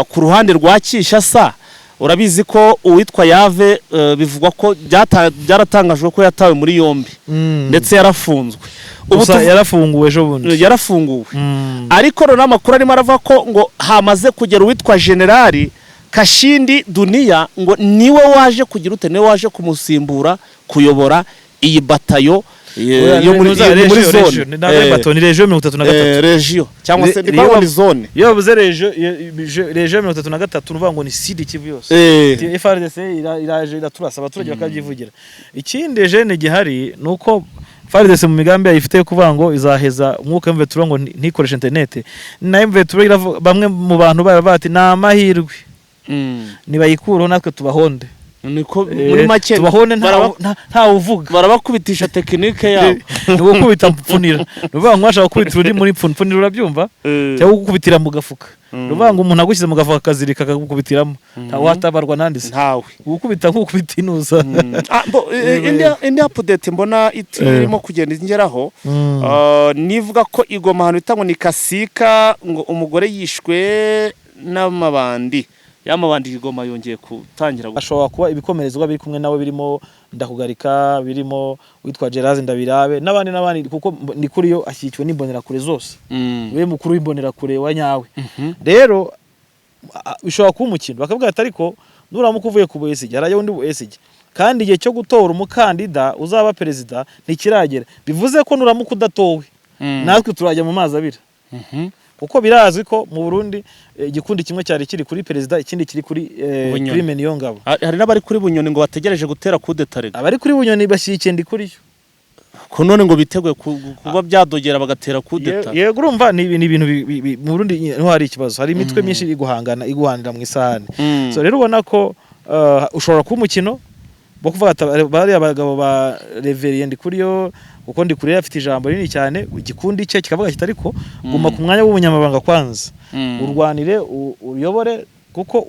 Ku ruhande rwa Kinshasa, urabizi ko uwitwa Yave, bivugwa ko byaratangajwe ko yatawe muri yombi ndetse yarafunzwe. Ubu Gusa yarafunguwe ejo bundi. Yarafunguwe, ariko noneho amakuru arimo aravuga ko ngo hamaze kugera uwitwa Generali Kashindi Duniya, ngo niwe waje kugira ute, niwe waje kumusimbura kuyobora iyi batayo yo muri zone. Ni région 33. Région cyangwa se ni ni zone. Iyo bavuze région 33, ni ukuvuga ngo ni Sud Kivu yose. FARDC iraje iraturasa, abaturage bakabyivugira. Ikindi jene gihari ni uko FARDC mu migambi yayo ifite yo kuvuga ngo izaheza umwuka M23 ngo ntikoreshe internet, na M23 iravuga, bamwe mu bantu bayo bati: "Ni amahirwe, nibayikureho natwe tubahonde." Niko muri make. Tubahonde ntawe uvuga. Barabakubitisha technique yabo. Ni gukubita mpfunira, ni ukuvuga ngo washaka gukubita undi muri mpfunira, urabyumva, cyangwa gukubitira mu gafuka. Ni ukuvuga ngo umuntu agushyize mu gafuka akazirika akagukubitiramo, ntawe watabarwa nanditse. Ntawe. Gukubita nk'ukubita inuza. Ah, bo, indi update mbona irimo kugenda ingeraho, nivuga ko igoma ahantu bita ngo ni Kasika, ngo umugore yishwe n'amabandi y'amabandi. Igoma yongeye gutangira Ashobora kuba ibikomerezwa biri kumwe nawe, birimo Ndakugarika, birimo witwa Geraze Ndabirabe n'abandi n'abandi, kuko ni kuri yo ashyigikiwe n'imbonerakure zose. We mukuru w'imbonerakure wa nyawe. Rero bishobora kuba umukino, bakavuga ati: "Ariko nuramuka uvuye ku Besigye, harajya undi Besigye, kandi igihe cyo gutora umukandida uzaba perezida ntikiragera." Bivuze ko nuramuka udatowe, natwe turajya mu mazi abira, kuko birazwi ko mu Burundi igikundi kimwe cyari kiri kuri perezida, ikindi kiri kuri Bunyoni. kuri Meniyongabo. Hari n'abari kuri Bunyoni ngo bategereje gutera kudeta rega. Abari kuri Bunyoni bashyigikiye Ndikuriyo. Ko none ngo biteguye kuba byadogera bagatera kudeta. Yego, urumva ni ibintu mu Burundi niho hari ikibazo, hari imitwe myinshi iri guhangana, iguhanira mu isahani. So rero ubona ko ushobora kuba umukino wo kuvuga ati bariya bagabo ba Reverien Ndikuriyo, kuko Ndikuriyo afite ijambo rinini cyane, igikundi cye kikavuga kiti: "Ariko guma ku mwanya w'ubunyamabanga kwanza, urwanire uyobore, kuko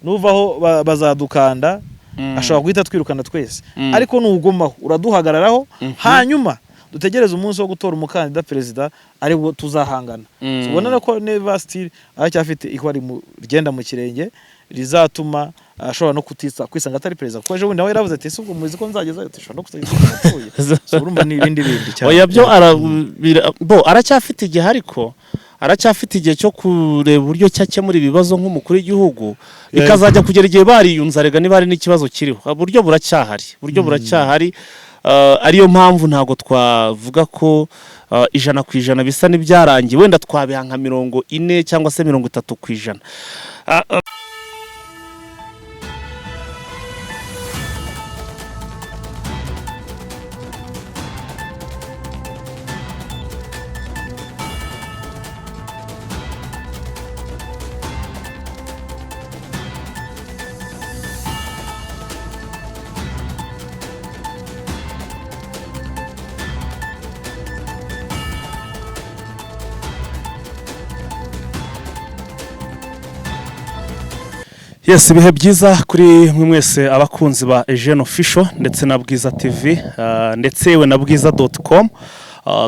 nuvaho bazadukanda." Ashobora guhita twirukana twese, ariko nugumaho uraduhagararaho, hanyuma dutegereze umunsi wo gutora umukandida perezida, aribwo tuzahangana. So, ubona rero ko Neva still aracyafite ihwa rigenda mu kirenge rizatuma ashobora no kutisa kwisanga atari perezida, kuko ejo bundi nawe yaravuze ati: "Ese ubwo muzi ko nzagezayo?" Ati: "Ashobora no kutageza apfuye." So urumva ni ibindi bindi cyane. Oya, byo bo aracyafite igihe, ariko aracyafite igihe cyo kureba uburyo cyakemura ibibazo nk'umukuru w'igihugu, bikazajya kugera igihe bariyunze. Arega niba hari n'ikibazo kiriho, uburyo buracyahari, uburyo buracyahari. Ariyo mpamvu ntabwo twavuga ko 100% bisa n'ibyarangiye, wenda twabiha nka 40 cyangwa se 30%. Yes, ibihe byiza kuri mwe mwese abakunzi ba Eugene Official ndetse na Bwiza TV, ndetse yewe na bwiza.com.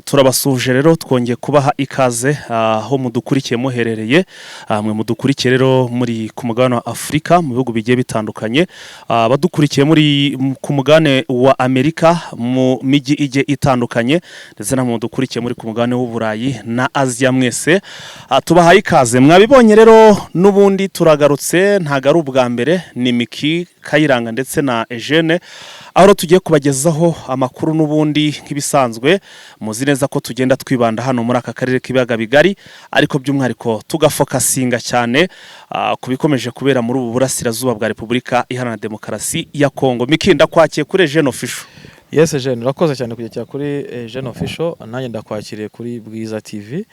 Turabasuhuje rero, twongeye kubaha ikaze aho mudukurikiye muherereye. Mwe mudukurikiye rero muri ku mugabane wa Afurika mu bihugu bigiye bitandukanye, abadukurikiye muri ku mugabane wa Amerika mu mijyi igiye itandukanye, ndetse na mudukurikiye muri ku mugabane w'Uburayi na Aziya, mwese tubahaye ikaze. Mwabibonye rero, n'ubundi turagarutse, ntabwo ari ubwa mbere. Ni Miki Kayiranga ndetse na Eugene, aho rero tugiye kubagezaho amakuru n'ubundi nk'ibisanzwe. Muzi neza ko tugenda twibanda hano muri aka karere k'ibiyaga bigari, ariko by'umwihariko tugafocusinga cyane ku bikomeje kubera muri ubu burasirazuba bwa Repubulika Iharanira Demokarasi ya Kongo. Miki, ndakwakiye kuri Eugene Official. Yes Eugene, urakoze cyane kujya kuri Eugene Official. Nanjye ndakwakiriye kuri Bwiza TV,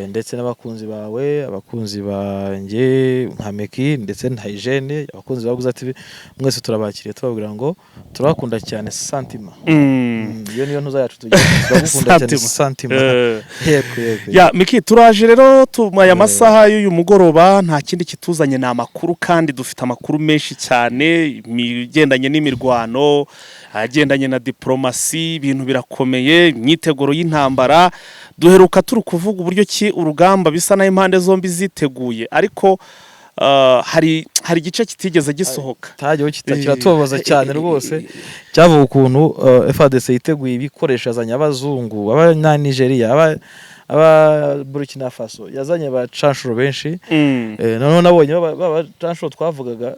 ndetse n'abakunzi bawe, abakunzi banjye nka Meki ndetse na Eugene, abakunzi ba Bwiza TV mwese turabakiriye, tubabwira ngo turabakunda cyane santima. Iyo niyo ntuza yacu tugira, turagukunda cyane. Santima. Santima. Yego. Ya Miki, turaje rero aya masaha y'uyu mugoroba, nta kindi kituzanye ni amakuru, kandi dufite amakuru menshi cyane imigendanye n'imirwano, agendanye na Diplomasi, ibintu birakomeye, imyiteguro y'intambara. Duheruka turi kuvuga uburyo ki urugamba bisa naho impande zombi ziteguye, ariko hari igice kitigeze gisohoka. Tajyaho kiratubabaza cyane rwose. Cyavuga ukuntu FARDC yiteguye ibikoresho, yazanye abazungu, abanya Nigeria, aba Burkina Faso, yazanye abacanshuro benshi. Noneho nabonye b'abacanshuro twavugaga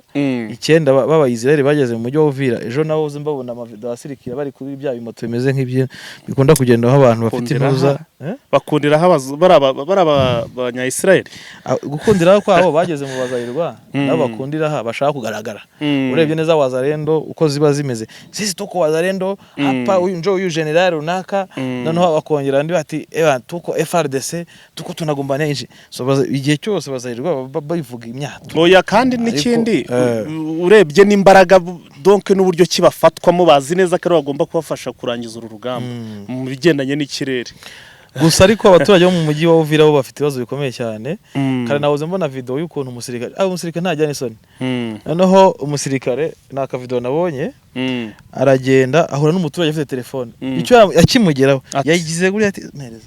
icyenda b'Abayisiraheli bageze mu mujyi wa Uvira ejo. Nabo uzi mbabona amavideo asirikira bari kuri bya bimoto bimeze nk'ibyo bikunda kugendaho abantu bafite Bakundira intuza. ha? Bakundiraho bari Abanya-Israel. Ah, gukundiraho kwabo bageze mu bazayirwa nabo bakundiraho bashaka kugaragara. Urebye neza wazalendo uko ziba zimeze, sisi tuko wazalendo hapa, uyu njo uyu general runaka. Noneho bakongera andi bati: "Eba tuko FARDC, tuko tunagombania nchi." So igihe cyose bazayirwa babivuga imyato. Oya, kandi Ariko, n'ikindi, urebye n'imbaraga donc n'uburyo ki bafatwamo, bazi neza ko ari bagomba kubafasha kurangiza uru rugamba mu bigendanye n'ikirere. Gusa ariko abaturage bo mu mujyi wa Uvira bo bafite ibibazo bikomeye cyane. Kare nahoze mbona video y'ukuntu umusirikare, umusirikare ntajyana isoni. Noneho umusirikare, ni akavideo nabonye, aragenda ahura n'umuturage afite telefone. Icyo yakimugeraho Ati. yagize gutya ati: "Mpereza."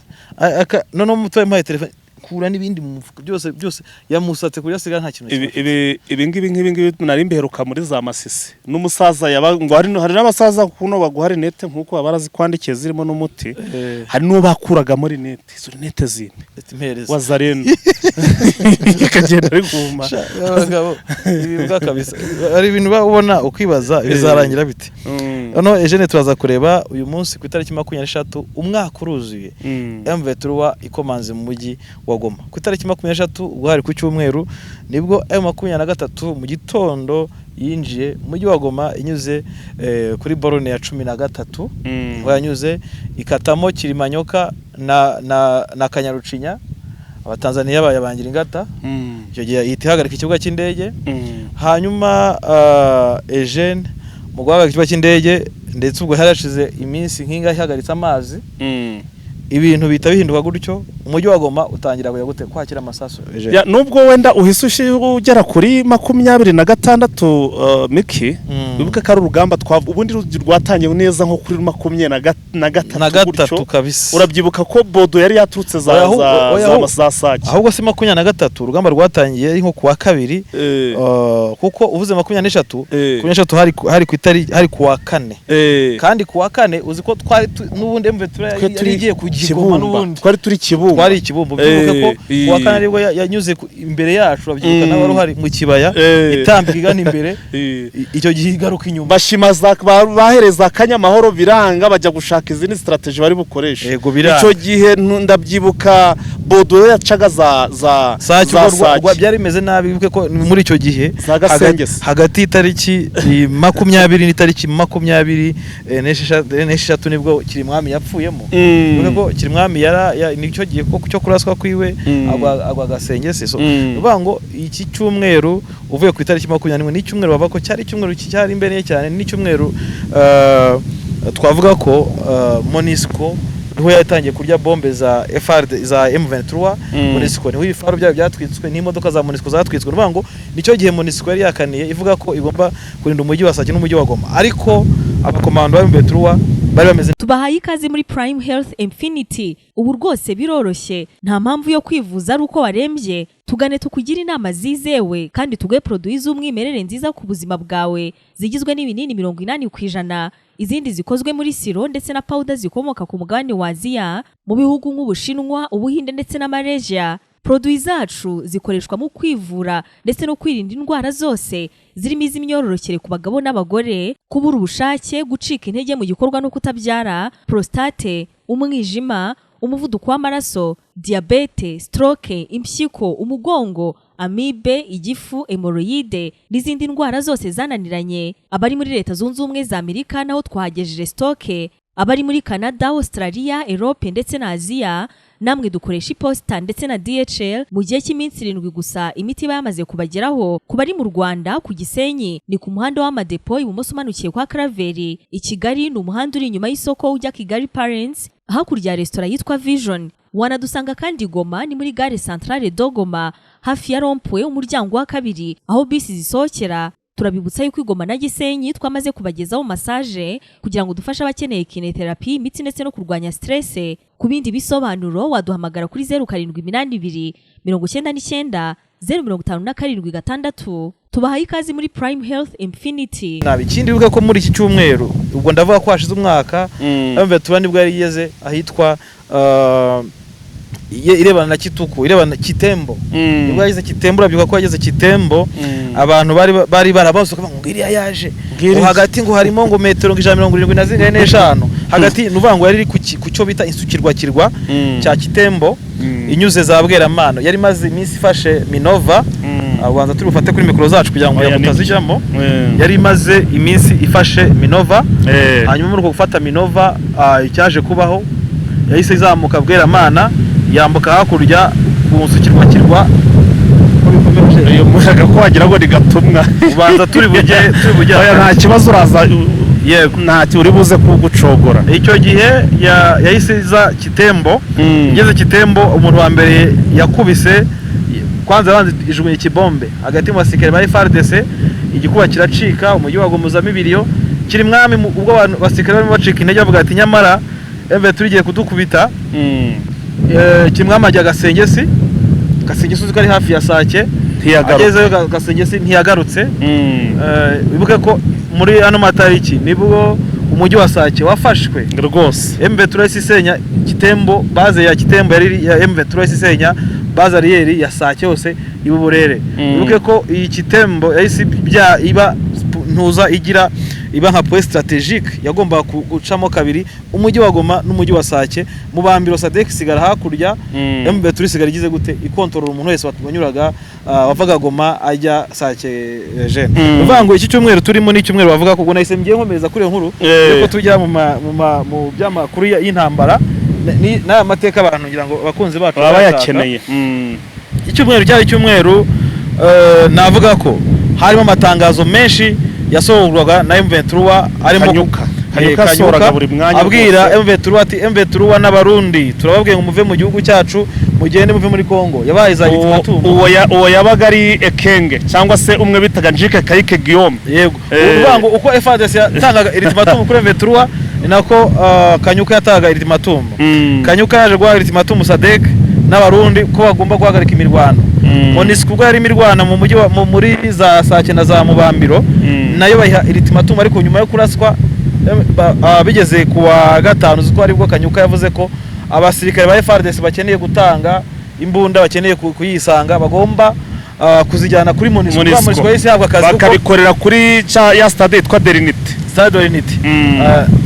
Noneho umuturage amuhaye telefone, kura n'ibindi mu mufuka byose byose, yamusatse kuri asiga nta kintu Ibi kimwe. ibi ngibi nk'ibi ngibi nari mbiheruka muri za Masisi n'umusaza yaba ngo hari n'abasaza kuno baguha rinete nk'uko baba barazikwandikiye zirimo n'umuti. Hari n'uwo bakuragamo rinete, izo rinete zimwe. Ati: "Mpereza." Wazarendo akagenda ari guhuma. Sha, abagabo ibibwa kabisa, hari ibintu uba ubona ukibaza bizarangira bite. Noneho Eugene, turaza kureba uyu munsi ku itariki 23, umwaka uruzuye M23 ikomanze mu mujyi wa Goma. Ku itariki 23, ubwo hari ku cyumweru, nibwo M23 mu gitondo yinjiye mu mujyi wa Goma inyuze kuri borone ya 13. Niho yanyuze ikatamo Kilimanyoka na Kanyarucinya, Abatanzaniya bayabangira ingata. Icyo gihe ihita ihagarika ikibuga cy'indege. Hanyuma Eugene, mu guhagarika ikibuga cy'indege, ndetse ubwo hari hashize iminsi nk'ingahe ihagaritse amazi, ibintu bihita bihinduka gutyo, umujyi wa Goma utangira kujya gute kwakira amasasu, Eugene. Ya, nubwo wenda uhise ugera kuri 26, Miki, wibuke ko ari urugamba ubundi rwatangiye neza nko kuri makumyabiri na gatatu Na gatatu gutyo. kabisa. Urabyibuka ko Bodo yari yaturutse za Oya, oya, za Sake. Ahubwo si 23, urugamba rwatangiye ari nko kuwa kabiri, kuko uvuze 23, 23 hari ku itariki, hari kuwa kane. Kandi kuwa kane uzi ko twari n'ubundi M23 Twe yari turi igiye ku Gigoma Kibumba. n'ubundi. Twari turi Kibumba. Twari Ikibumba. Ubyibuke ko kuwa kane aribwo yanyuze imbere yacu, urabyibuka, nawe wari uhari mu kibaya, itambika igana imbere. Icyo gihe igaruka inyuma. Bashima bahereza akanyamahoro, biranga, bajya gushaka izindi strategy bari bukoreshe. Yego, biranga. Icyo gihe ndabyibuka Bodo yacaga za Sake. za Ubwo Sake. Byari bimeze nabi. Wibuke ko ni muri icyo gihe Za Gasengese. hagati y'itariki 20 n'itariki makumyabiri n'esheshatu nibwo Kirimwami yapfuyemo. Wibuke ko Kirimwami nicyo gihe ko cyo kuraswa kwiwe, agwa Gasengese. So ni ukuvuga ngo iki cyumweru uvuye ku itariki 21 ni icyumweru bavuga ko cyari icyumweru cyari imbere cyane, ni icyumweru twavuga ko MONUSCO niho yatangiye kurya bombe za FRD, za M23. MONUSCO niho ibifaru byabo byatwitswe n'imodoka za MONUSCO zatwitswe. Ni ukuvuga ngo nicyo gihe MONUSCO yari yakaniye ivuga ko igomba kurinda umujyi wa Sake n'umujyi wa Goma, ariko abakomando ba M23 bari bameze Tubahaye ikaze muri Prime Health Infinity. Ubu rwose biroroshye, nta mpamvu yo kwivuza ari uko warembye. Tugane tukugire inama zizewe kandi tuguhe produit z'umwimerere nziza ku buzima bwawe, zigizwe n'ibinini 80%, izindi zikozwe muri siro ndetse na powder zikomoka ku mugabane wa Aziya, mu bihugu nk'Ubushinwa, Ubuhinde ndetse na Malaysia. Produit zacu zikoreshwa mu kwivura ndetse no kwirinda indwara zose zirimo iz'imyororokere ku bagabo n'abagore, kubura ubushake, gucika intege mu gikorwa no kutabyara, prostate, umwijima, umuvuduko w'amaraso, diyabete, stroke, impyiko, umugongo, amibe, igifu, hémorroïde n'izindi ndwara zose zananiranye. Abari muri Leta Zunze Ubumwe za Amerika naho twahagejeje stock. Abari muri Canada, Australia, Europe ndetse na Aziya namwe dukoresha iposita ndetse na DHL. Mu gihe cy'iminsi 7 gusa imiti iba yamaze kubageraho. Ku bari mu Rwanda, ku Gisenyi ni ku muhanda w'Amadepo, ibumoso umanukiye kwa Karaveri. I Kigali ni umuhanda uri inyuma y'isoko ujya Kigali Parents, hakurya ya resitora yitwa Vision. Wanadusanga kandi Goma, ni muri gare Centrale de Goma, hafi ya rond-point, umuryango wa kabiri aho bisi zisohokera. Turabibutsa yuko i Goma na Gisenyi twamaze kubagezaho massage kugira ngo dufashe abakeneye kinetherapy, imitsi ndetse no kurwanya stress. Ku bindi bisobanuro waduhamagara kuri 0782 990 57 6. Tubahaye ikaze muri Prime Health Infinity. Nabi. Ikindi, wibuke ko muri iki cyumweru, ubwo ndavuga ko hashize umwaka, M23 nibwo yari igeze ahitwa irebana na Kituku, irebana na Kitembo. Nibwo yageze Kitembo. Urabyibuka ko yageze Kitembo, abantu bari barabazuka bavuga ngo iriya yaje, Ngiriya. ngo hagati ngo harimo ngo metero ngo 175 na zingahe n'eshanu hagati. Ni ukuvuga ngo yari iri ku cyo bita insukirwakirwa cya Kitembo, inyuze za Bweramana. Yari imaze iminsi ifashe Minova. Ubanza turi bufate kuri mikoro zacu kugira ngo Oya, umuyaga nibyo. utazijyamo. Yari imaze iminsi ifashe Minova. Hanyuma muri uko gufata Minova, icyaje kubaho, yahise izamuka Bweramana, yambuka hakurya ku nsukirwakirwa. Ko bikomeje? Uyu muyaga ko wagira ngo ni gatumwa. Ubanza turi bujye. Oya, nta kibazo, uraza. Yego. Ntacyo uri buze kugucogora. Icyo gihe yahise iza Kitembo. Igeze Kitembo, umuntu wa mbere yakubise, kwanza abanza ijugunya ikibombe hagati mu basirikare ba FARDC, igikuba kiracika, umujyi wagumuzamo ibiriyo kiri mwami. Ubwo abantu basirikare barimo bacika intege bavuga ati nyamara M23 igiye kudukubita, Kirimwami ajya Gasengesi. Gasengesi uzi ko ari hafi ya Sake. Ntiyagarutse. Agezeyo Gasengesi ntiyagarutse. Wibuke ko muri ano matariki nibwo umujyi wa Sake wafashwe. M23 yahise isenya Kitembo, base ya Kitembo yari ya M23, yahise isenya base arrière ya Sake yose iba uburere. Wibuke ko iyi Kitembo yahise iba ntuza igira iba nka point stratégique yagombaga gucamo kabiri umujyi wa Goma n'umujyi wa Sake. Mubambiro SADC isigara hakurya. M23 isigara igize gute? Ikontorora umuntu wese wanyuraga, wavaga Goma ajya Sake. Jeune, uvuga ngo iki cyumweru turimo ni icyumweru bavuga ko, ubwo nahise ngiye nkomereza kuri iyo nkuru, yuko tujya mu by'amakuru y'intambara n'aya mateka abantu ngira ngo abakunzi bacu baba bayashaka. bayakeneye. Icyumweru cyari icyumweru, navuga ko harimo amatangazo menshi yasohorwaga na M23 arimo Kanyuka. Kanyuka yasohoraga buri mwanya abwira rwose. M23 ati M23 n'Abarundi turababwiye ngo muve mu gihugu cyacu, mugende muve muri Kongo. Yabaye za ultimatum. Uwo yabaga ari Ekenge cyangwa se umwe bitaga Njike Kayike Guillaume. Yego. Uvuga ngo uko FARDC yatangaga ultimatum kuri M23, ni nako Kanyuka yatangaga ultimatum. Kanyuka yaje guha ultimatum SADC n'Abarundi ko bagomba guhagarika imirwano. MONUSCO ubwo yari imirwana mu mujyi muri za Sake na za Mubambiro, nayo bayiha ultimatum, ariko nyuma yo kuraswa bigeze ku wa gatanu, uzi ko aribwo Kanyuka yavuze ko abasirikare ba FARDC bakeneye gutanga imbunda, bakeneye kuyisanga, bagomba kuzijyana kuri MONUSCO. MONUSCO. MONUSCO yahise ihabwa akazi kuko bakabikorera kuri ya stade yitwa de l'Unité. Stade de l'Unité.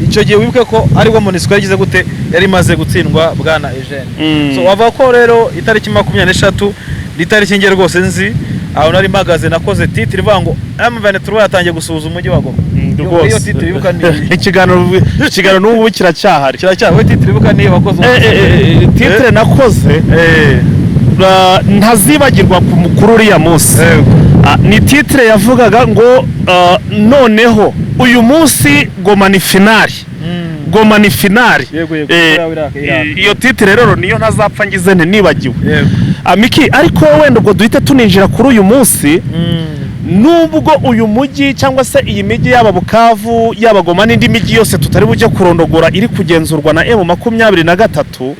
Icyo gihe wibuke ko aribwo MONUSCO yagize gute? Yari imaze gutsindwa, bwana Eugene. So wavuga ko rero itariki 23 ni itariki nge rwose nzi aho nari mpagaze, nakoze titre ivuga ngo M23 yatangiye gusuhuza umujyi wa Goma. Iyo titre wibuka ni Ikiganiro n'ubu kiracyahari. Kiracyari. We, titre wibuka ni wakoze? Titre nakoze ntazibagirwa ku mukuru uriya munsi. Ni titre yavugaga ngo noneho uyu munsi Goma ni finale. Goma ni finale. Yego. Iraka, iraka. Iyo titre rero niyo ntazapfa ngize nte nibagiwe. Miki, ariko wenda ubwo duhite tuninjira kuri uyu munsi. Nubwo uyu mujyi cyangwa se iyi mijyi, yaba Bukavu, yaba Goma n'indi mijyi yose tutari bujye kurondogora, iri kugenzurwa na M23,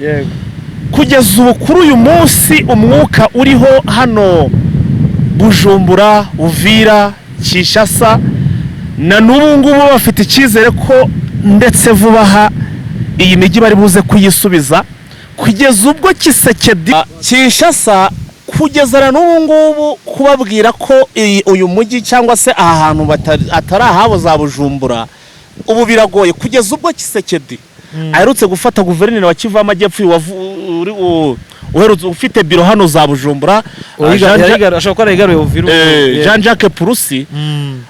kugeza ubu kuri uyu munsi umwuka uriho hano Bujumbura, Uvira, Kinshasa, na n'ubu ngubu bafite icyizere ko ndetse vuba aha iyi mijyi bari buze kuyisubiza, kugeza ubwo Tshisekedi Kinshasa kugeza na n'ubu ngubu kubabwira ko uyu mujyi cyangwa se aha hantu atari ahabo za Bujumbura ubu biragoye, kugeza ubwo Tshisekedi aherutse gufata guverineri wa Kivu y'Amajyepfo uherutse ufite biro hano za Bujumbura, Ashobora kuba yarigaruye Uvira. Jean Jacques Purusi,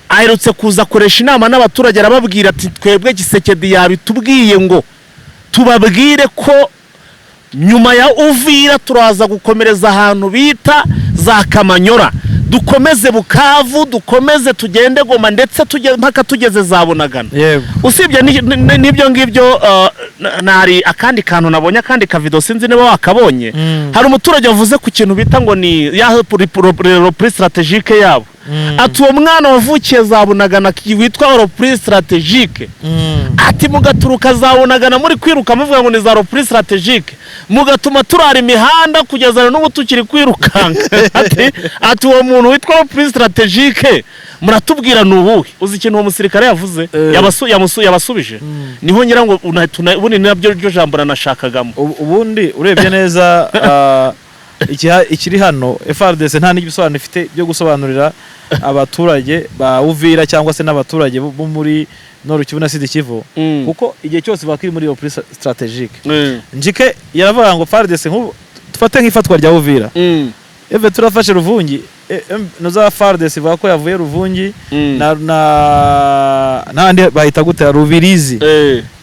aherutse kuza akoresha inama n'abaturage, arababwira ati twebwe Tshisekedi yabitubwiye ngo tubabwire ko nyuma ya Uvira turaza gukomereza ahantu bita za Kamanyora, dukomeze Bukavu, dukomeze tugende Goma, ndetse tujye mpaka tugeze za Bunagana. Usibye n'ibyo ngibyo, nari akandi kantu nabonye, akandi kavideo, sinzi niba wakabonye. Hari umuturage wavuze ku kintu bita ngo ni ya repli stratégique yabo. Ati uwo mwana wavukiye za Bunagana witwa repli stratégique, ati mugaturuka za Bunagana muri kwiruka muvuga ngo ni za repli stratégique, mugatuma turara imihanda kugeza n'ubu tukiri kwirukanka. Ati uwo muntu witwa repli stratégique muratubwira ni uwuhe? Uzi ikintu uwo musirikare yavuze? Yabasubije niho ngira ngo ubundi ni nabyo ryo jambo nanashakagamo. Ubundi urebye neza, ikiri hano, FARDC nta n'ibisobanuro ifite byo gusobanurira abaturage ba Uvira cyangwa se n'abaturage bo muri Nord Kivu na Sud Kivu, kuko igihe cyose bakiri muri repli stratégique. Njike yaravuga ngo FARDC, nk'ubu dufate nk'ifatwa rya Uvira, eve turafashe Ruvungi, nuza FARDC ivuga ko yavuye Ruvungi na n'ahandi bahita gute, Rubirizi,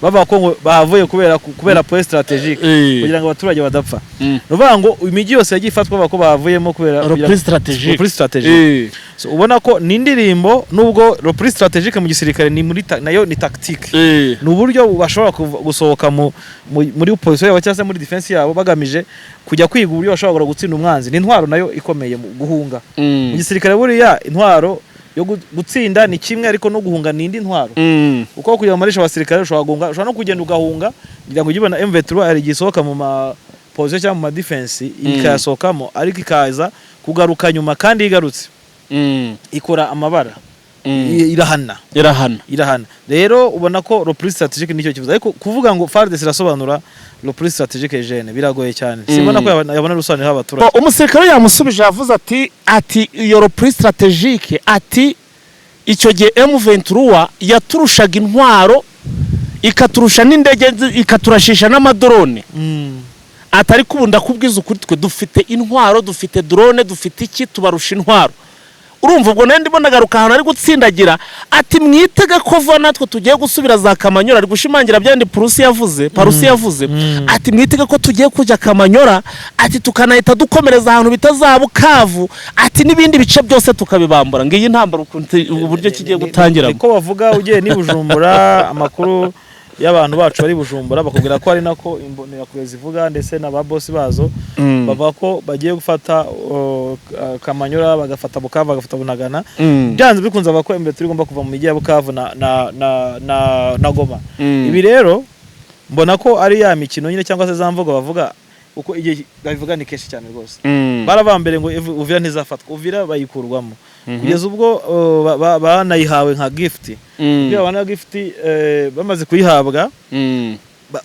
bavuga ko ngo bahavuye kubera point stratégique, kugira ngo abaturage badapfa. Ni ukuvuga ngo imijyi yose yagiye ifatwa bavuga ko bavuyemo kubera repli stratégique. Repli stratégique. So, ubona ko ni indirimbo, nubwo repli stratégique mu gisirikare ni muri nayo ni tactique, ni uburyo bashobora gusohoka muri position yabo cyangwa se muri defense yabo, bagamije kujya kwiga uburyo bashobora gutsinda umwanzi. Ni intwaro nayo ikomeye mu guhunga mu gisirikare. Buriya intwaro yo gutsinda ni kimwe, ariko no guhunga ni indi ntwaro, kuko kugira ngo umarishe abasirikare ushobora guhunga, ushobora no kugenda ugahunga kugira ngo ujye ubona M23 hari igihe isohoka mu ma position cyangwa mu ma defense ikayasohokamo, ariko ikaza kugaruka nyuma, kandi igarutse ikora amabara, irahana. Irahana. Irahana. Rero ubona ko repli stratégique nicyo kivuze, ariko kuvuga ngo FARDC irasobanura repli stratégique jeune biragoye cyane. Simbona ko yabona urusobanuro abaturage. Umusirikare yamusubije, yavuze ati iyo repli stratégique, ati icyo gihe M23 yaturushaga intwaro, ikaturusha n'indege, ikaturashisha n'amadrone. Ati ariko ubu ndakubwiza ukuri, twe dufite intwaro, dufite drone, dufite iki, tubarusha intwaro. Urumva ubwo nari ndimo ndagaruka ahantu ari gutsindagira, ati mwitege ko vuba natwe tugiye gusubira za Kamanyora. Ari gushimangira byandi Purusi yavuze, Parusi yavuze, ati mwitege ko tugiye kujya Kamanyora, ati tukanahita dukomereza ahantu bita za Bukavu, ati n'ibindi bice byose tukabibambura. Ngiyi intambara ukuntu uburyo kigiye gutangiramo. Niko bavuga. Ugiye ni Bujumbura, amakuru y'abantu bacu bari Bujumbura bakubwira ko ari nako imbonerakure zivuga, ndetse na ba bosi bazo bavuga ko bagiye gufata Kamanyora, bagafata Bukavu, bagafata Bunagana. Byanze bikunze bavuga ko M23 igomba kuva mu mijyi ya Bukavu na Goma. Ibi rero mbona ko ari ya mikino nyine cyangwa se za mvugo bavuga, uko igihe babivuga ni kenshi cyane rwose. Baravuga mbere ngo Uvira ntizafatwa, Uvira bayikurwamo, kugeza ubwo banayihawe nka gift. Iyo babona gift, bamaze kuyihabwa,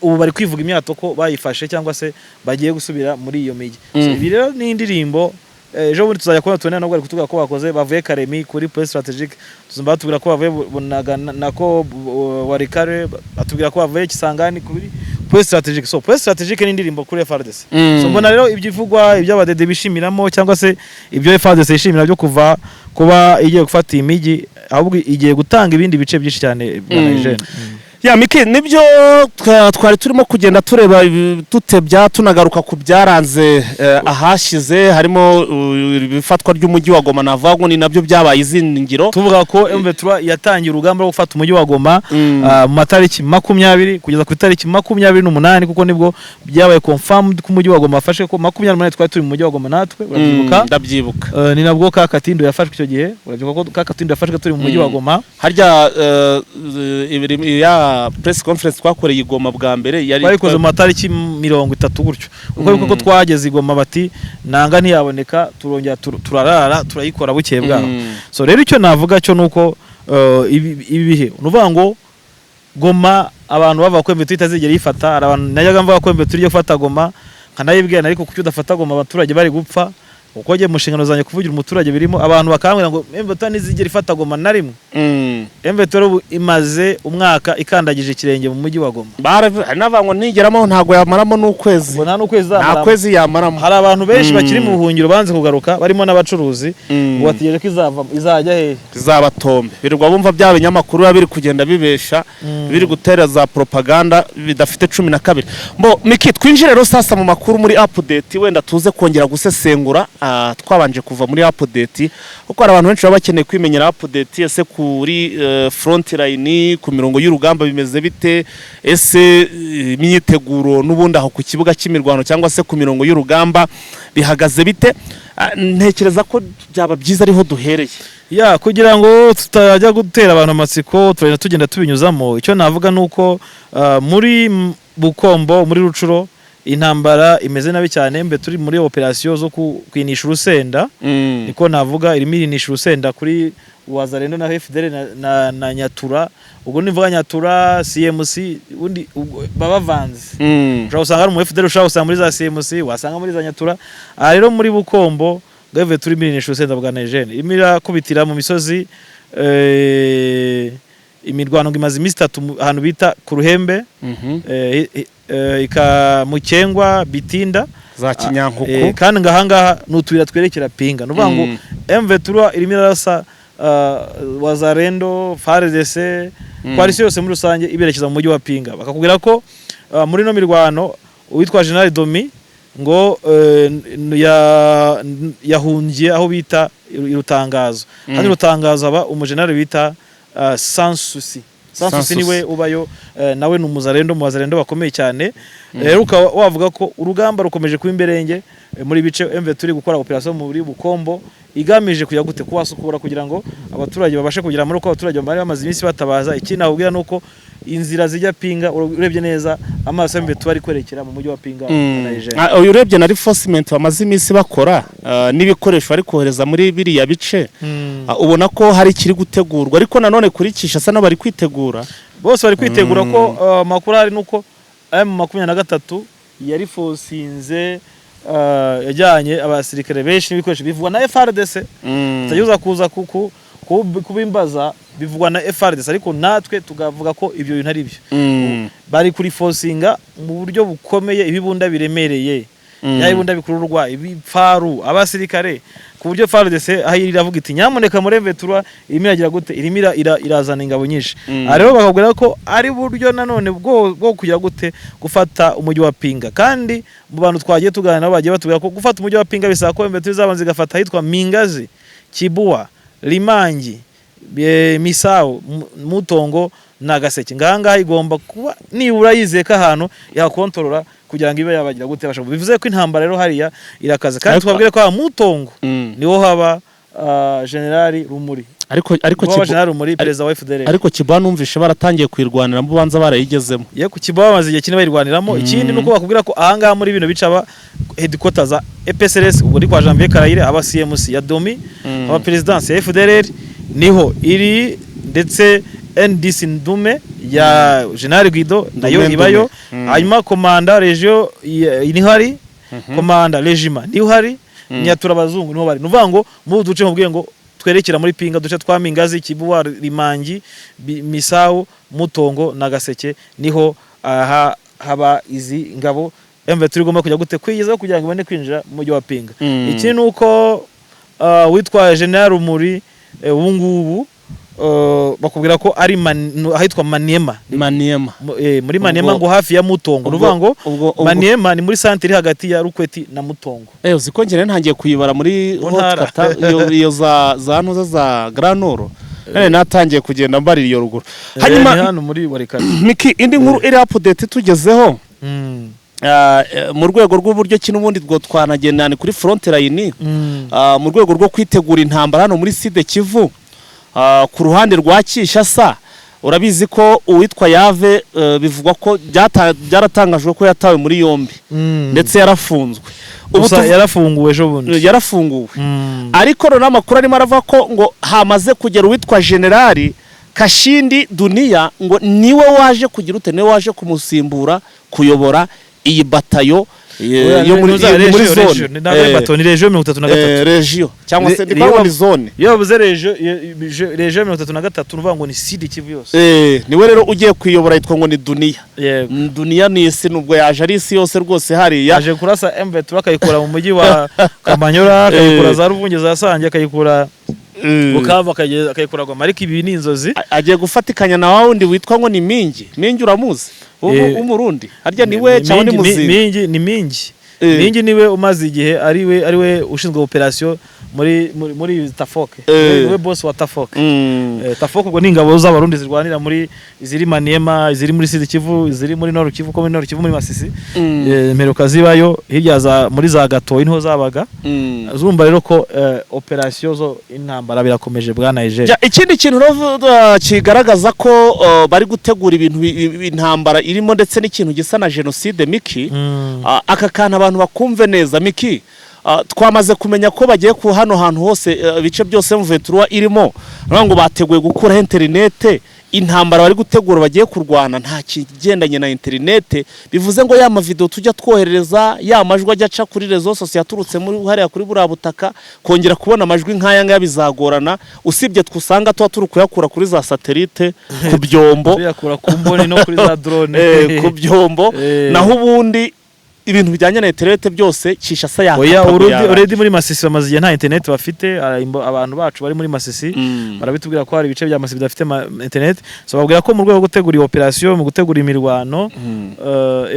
ubu bari kwivuga imyato ko bayifashe cyangwa se bagiye gusubira muri iyo mijyi. So, ibi rero ni indirimbo. Ejo bundi tuzajya kubona tubone nabwo bari kutubwira ko bakoze, bavuye Karemi kuri point stratégique, tuzumva batubwira ko bavuye Bunagana, nako Warikare, batubwira ko bavuye Kisangani kuri point stratégique. So point stratégique ni indirimbo kuri FARDC. So mbona rero ibyo ivugwa, ibyo abadede bishimiramo cyangwa se ibyo FARDC yishimira byo kuva kuba igiye gufata iyi mijyi, ahubwo igiye gutanga ibindi bice byinshi cyane, bwana Eugene. Ya Miki, nibyo twari turimo kugenda tureba tutebya, tunagaruka ku byaranze ahashize, harimo ifatwa ry'umujyi wa Goma. Navuga ngo ni nabyo byabaye izingiro. Tuvuga ko M23 yatangiye urugamba rwo gufata umujyi wa Goma mu matariki 20 kugeza ku itariki 28, kuko nibwo byabaye confirmed ko umujyi wa Goma wafashwe, ko 28 twari turi mu mujyi wa Goma natwe, urabyibuka? Ndabyibuka. Ni nabwo Kakatindo yafashwe icyo gihe. Urabyibuka ko Kakatindo yafashwe turi mu mujyi wa Goma? Harya ya press conference twakoreye i Goma bwa mbere yari Twayikoze mu matariki 30 gutyo, uko ko twageze i Goma bati nanga ntiyaboneka, turongera turarara turayikora bukeye bwaho. So rero icyo navuga cyo nuko ibi bihe, ni ukuvuga ngo Goma abantu bavuga ko M23 itazigera yifata. Hari abantu najyaga mvuga ko M23 igiye gufata Goma, nkanayibwira, ariko kuki udafata Goma abaturage bari gupfa? Uko njye mu nshingano zanjye kuvugira umuturage birimo. Abantu bakambwira ngo M23 ntizigera ifata Goma na rimwe. M23 ubu imaze umwaka ikandagije ikirenge mu mujyi wa Goma. Hari n'abavuga ngo nigeramo ntabwo yamaramo n'ukwezi. Ngo nta n'ukwezi Nta izamaramo. kwezi yamaramo. Hari abantu benshi bakiri mu buhungiro banze kugaruka, barimo n'abacuruzi, ngo bategereje ko izava, izajya hehe? Izabatombe birirwa bumva bya binyamakuru biba biri kugenda bibesha, biri gutera za propaganda bidafite 12. Mbo Miki, twinjire rero sasa mu makuru muri update, wenda tuze kongera gusesengura twabanje kuva muri update, kuko hari abantu benshi baba bakeneye kwimenyera update. Ese kuri front line, ku mirongo y'urugamba bimeze bite? Ese imyiteguro n'ubundi aho ku kibuga cy'imirwano cyangwa se ku mirongo y'urugamba bihagaze bite? Ntekereza ko byaba byiza ariho duhereye. Ya, kugira ngo tutajya gutera abantu amatsiko, turagenda tugenda tubinyuzamo. Icyo navuga ni uko muri Bukombo, muri Rucuro, intambara imeze nabi cyane. Mbe turi muri operasiyo zo kwinisha urusenda, niko navuga, irimo irinisha urusenda kuri Wazalendo na FDL na Nyatura. Ubwo nivuga Nyatura, CMC, ubundi ubwo baba bavanze. Ushobora gusanga ari umu FDL, ushobora gusanga muri za CMC, wasanga muri za Nyatura. Aha rero muri Bukombo gave turi irinisha urusenda bwa Niger, irimo irakubitira mu misozi. Imirwano ngo imaze iminsi 3 ahantu bita ku Ruhembe, Mukengwa, Bitinda, za Kinyankuku. Kandi ngo ahangaha ni utuyira twerekera Pinga. Ni ukuvuga ngo M23 irimo irarasa Wazalendo, FARDC, coalition yose muri rusange iberekeza mu mujyi wa Pinga. Bakakubwira ko muri ino mirwano uwitwa General Domi ngo yahungiye aho bita i Rutangazo. Hano i Rutangazo haba umujenerali bita Sansusi. Sansusi Sansusi. niwe ubayo, nawe ni umuzarendo mu bazarendo bakomeye cyane. Rero ukaba wavuga ko urugamba rukomeje kuba imberenge muri bice MV turi gukora operation muri Bukombo igamije kujya gute kuhasukura kugira ngo abaturage babashe kugera muri uko abaturage bari bamaze iminsi batabaza. Ikindi nakubwira ni uko inzira zijya Pinga, urebye neza amaso MV ari kwerekera mu mujyi wa Pinga na Nigeria. Uyu urebye na reinforcement bamaze iminsi bakora, n'ibikoresho bari kohereza muri biriya bice, ubona ko hari ikiri gutegurwa, ariko nanone kuri Kinshasa nabo bari kwitegura. Bose bari kwitegura ko amakuru ahari nuko M23 yari fosinze, yajyanye abasirikare benshi n'ibikoresho, bivugwa na FARDC. Utagiza kuza kubimbaza, bivugwa na FARDC, ariko natwe tukavuga ko ibyo bintu ari byo. Bari kuri fosinga mu buryo bukomeye ibibunda biremereye, ya ibibunda bikururwa, ibipfaru, abasirikare, ku buryo FARDC aho iri iravuga iti nyamuneka muri M23 irimo iragira gute, irimo irazana ingabo nyinshi. Aha rero bakabwira ko ari buryo nanone bwo kujya gute gufata umujyi wa Pinga. Kandi mu bantu twagiye tuganira nabo bagiye batubwira ko gufata umujyi wa Pinga bisaba ko M23 izabanza igafata ahitwa Mingazi, Kibuwa, Limangi, Misao, Mutongo na Gaseke. Ngahangaha igomba kuba nibura yizeye ko ahantu yakontorora kugira ngo ibe yabagira gute basha. Bivuze ko intambara rero hariya irakaze, kandi twabwire ko aha Mutongo niho haba Generali Rumuri, ariko niho haba Generali Rumuri, perezida wa FDL. Ariko Kiba numvishe baratangiye kuyirwaniramo, ubanza barayigezemo. Ye, ku Kiba bamaze igihe kinini bayirwaniramo. Ikindi nuko bakubwira ko ahangaha muri bino bice aba headquarters za EPSRS, ubwo ni kwa Janvier Karayire, aba CMC ya Domi, aba présidence ya FDLR niho iri, ndetse NDC Ndume ya General Guido nayo Ndume, ibayo. Ndume. Hanyuma komanda region niho ari, komanda régiment niho hari, Nyatura abazungu niho bari. Nuvuga ngo muri udu duce mubwiye ngo twerekera muri Pinga, duce twa Mingazi, Kibuwa, Rimangi, Misawu, Mutongo na Gaseke, niho aha haba izi ngabo M23 igomba kujya gute kwigezaho kugira ngo ibone kwinjira mu mujyi wa Pinga. Ikindi ni uko witwa General Rumuri, ubu ngubu bakubwira ko ari ahitwa Maniema. Maniema. Muri Maniema, ngo hafi ya Mutongo. Ni ukuvuga ngo ubwo Maniema ni muri santire iri hagati ya Rukweti na Mutongo. Uzi ko njye ntangiye kuyibara muri Mu hot ntara. kata iyo za ntuza za Grand Nord. None natangiye kugenda mbarira iyo ruguru. Hanyuma Hanyuma hano muri Walikale. Miki, indi nkuru iri update tugezeho, mu rwego rw'uburyo ki n'ubundi bwo twanagendana kuri front line, mu rwego rwo kwitegura intambara hano muri Sud Kivu, ku ruhande rwa Kinshasa, urabizi ko uwitwa Yave, bivugwa ko byaratangajwe ko yatawe muri yombi ndetse yarafunzwe. Ubu Gusa yarafunguwe ejo bundi. Yarafunguwe, ariko noneho amakuru arimo aravuga ko ngo hamaze kugera uwitwa Generali Kashindi Duniya, ngo niwe waje kugira ute, niwe waje kumusimbura kuyobora iyi batayo yo muri zone. Ni région 33. Région cyangwa se ndi ni zone. Iyo bavuze région 33, ni ukuvuga ngo ni Sud Kivu yose. Niwe rero ugiye kuyobora, yitwa ngo ni Duniya. Yego. Duniya ni isi, nubwo yaje ari isi yose rwose hariya. Yaje kurasa M23 akayikura mu mujyi wa Kamanyola, akayikura za Ruvunge, za Sange, akayikura Bukavu, akayikura Goma, ariko ibi ni inzozi. Agiye gufatikanya na wa wundi witwa ngo ni Mingi. Mingi uramuzi? W'Umurundi harya ni we cyangwa ni Mingi- Muzinga? Mingi ni Mingi. Eh. Mingi niwe umaze igihe ari we ushinzwe operation. muri Tafoke. Niwe boss wa Tafoke. Tafoke ubwo ni ingabo z'Abarundi zirwanira muri iziri Maniema, iziri muri Sud Kivu, iziri muri Nord Kivu, ko muri Nord Kivu muri Masisi. Mperuka zibayo hirya za muri za Gatoyi niho zabaga. Zumva rero ko operation zo intambara birakomeje, bwana Eugene. Ja, ikindi kintu rero kigaragaza ko bari gutegura ibintu intambara irimo ndetse n'ikintu gisa na jenoside, Miki. Aka kantu abantu bakumve neza, Miki. Twamaze kumenya ko bagiye ku hano hantu hose, ibice byose M23 irimo, baravuga ngo bateguye gukuraho interinete. Intambara bari gutegura, bagiye kurwana nta kigendanye na interinete. Bivuze ngo ya mavideo tujya twoherereza, ya majwi ajya aca kuri réseaux sociaux yaturutse muri hariya kuri buriya butaka, kongera kubona amajwi nk'aya ngaya bizagorana, usibye twusanga tuba turi kuyakura kuri za satellite ku byombo. Tuyakura ku mboni no kuri za drone. Ku byombo. Naho ubundi ibintu bijyanye na interinete byose Kinshasa Oya, yakata. Already muri Masisi bamaze igihe nta internet bafite. Abantu bacu bari muri Masisi barabitubwira ko hari ibice bya Masisi bidafite internet. So babwira ko mu rwego rwo gutegura iyi operation, mu gutegura imirwano,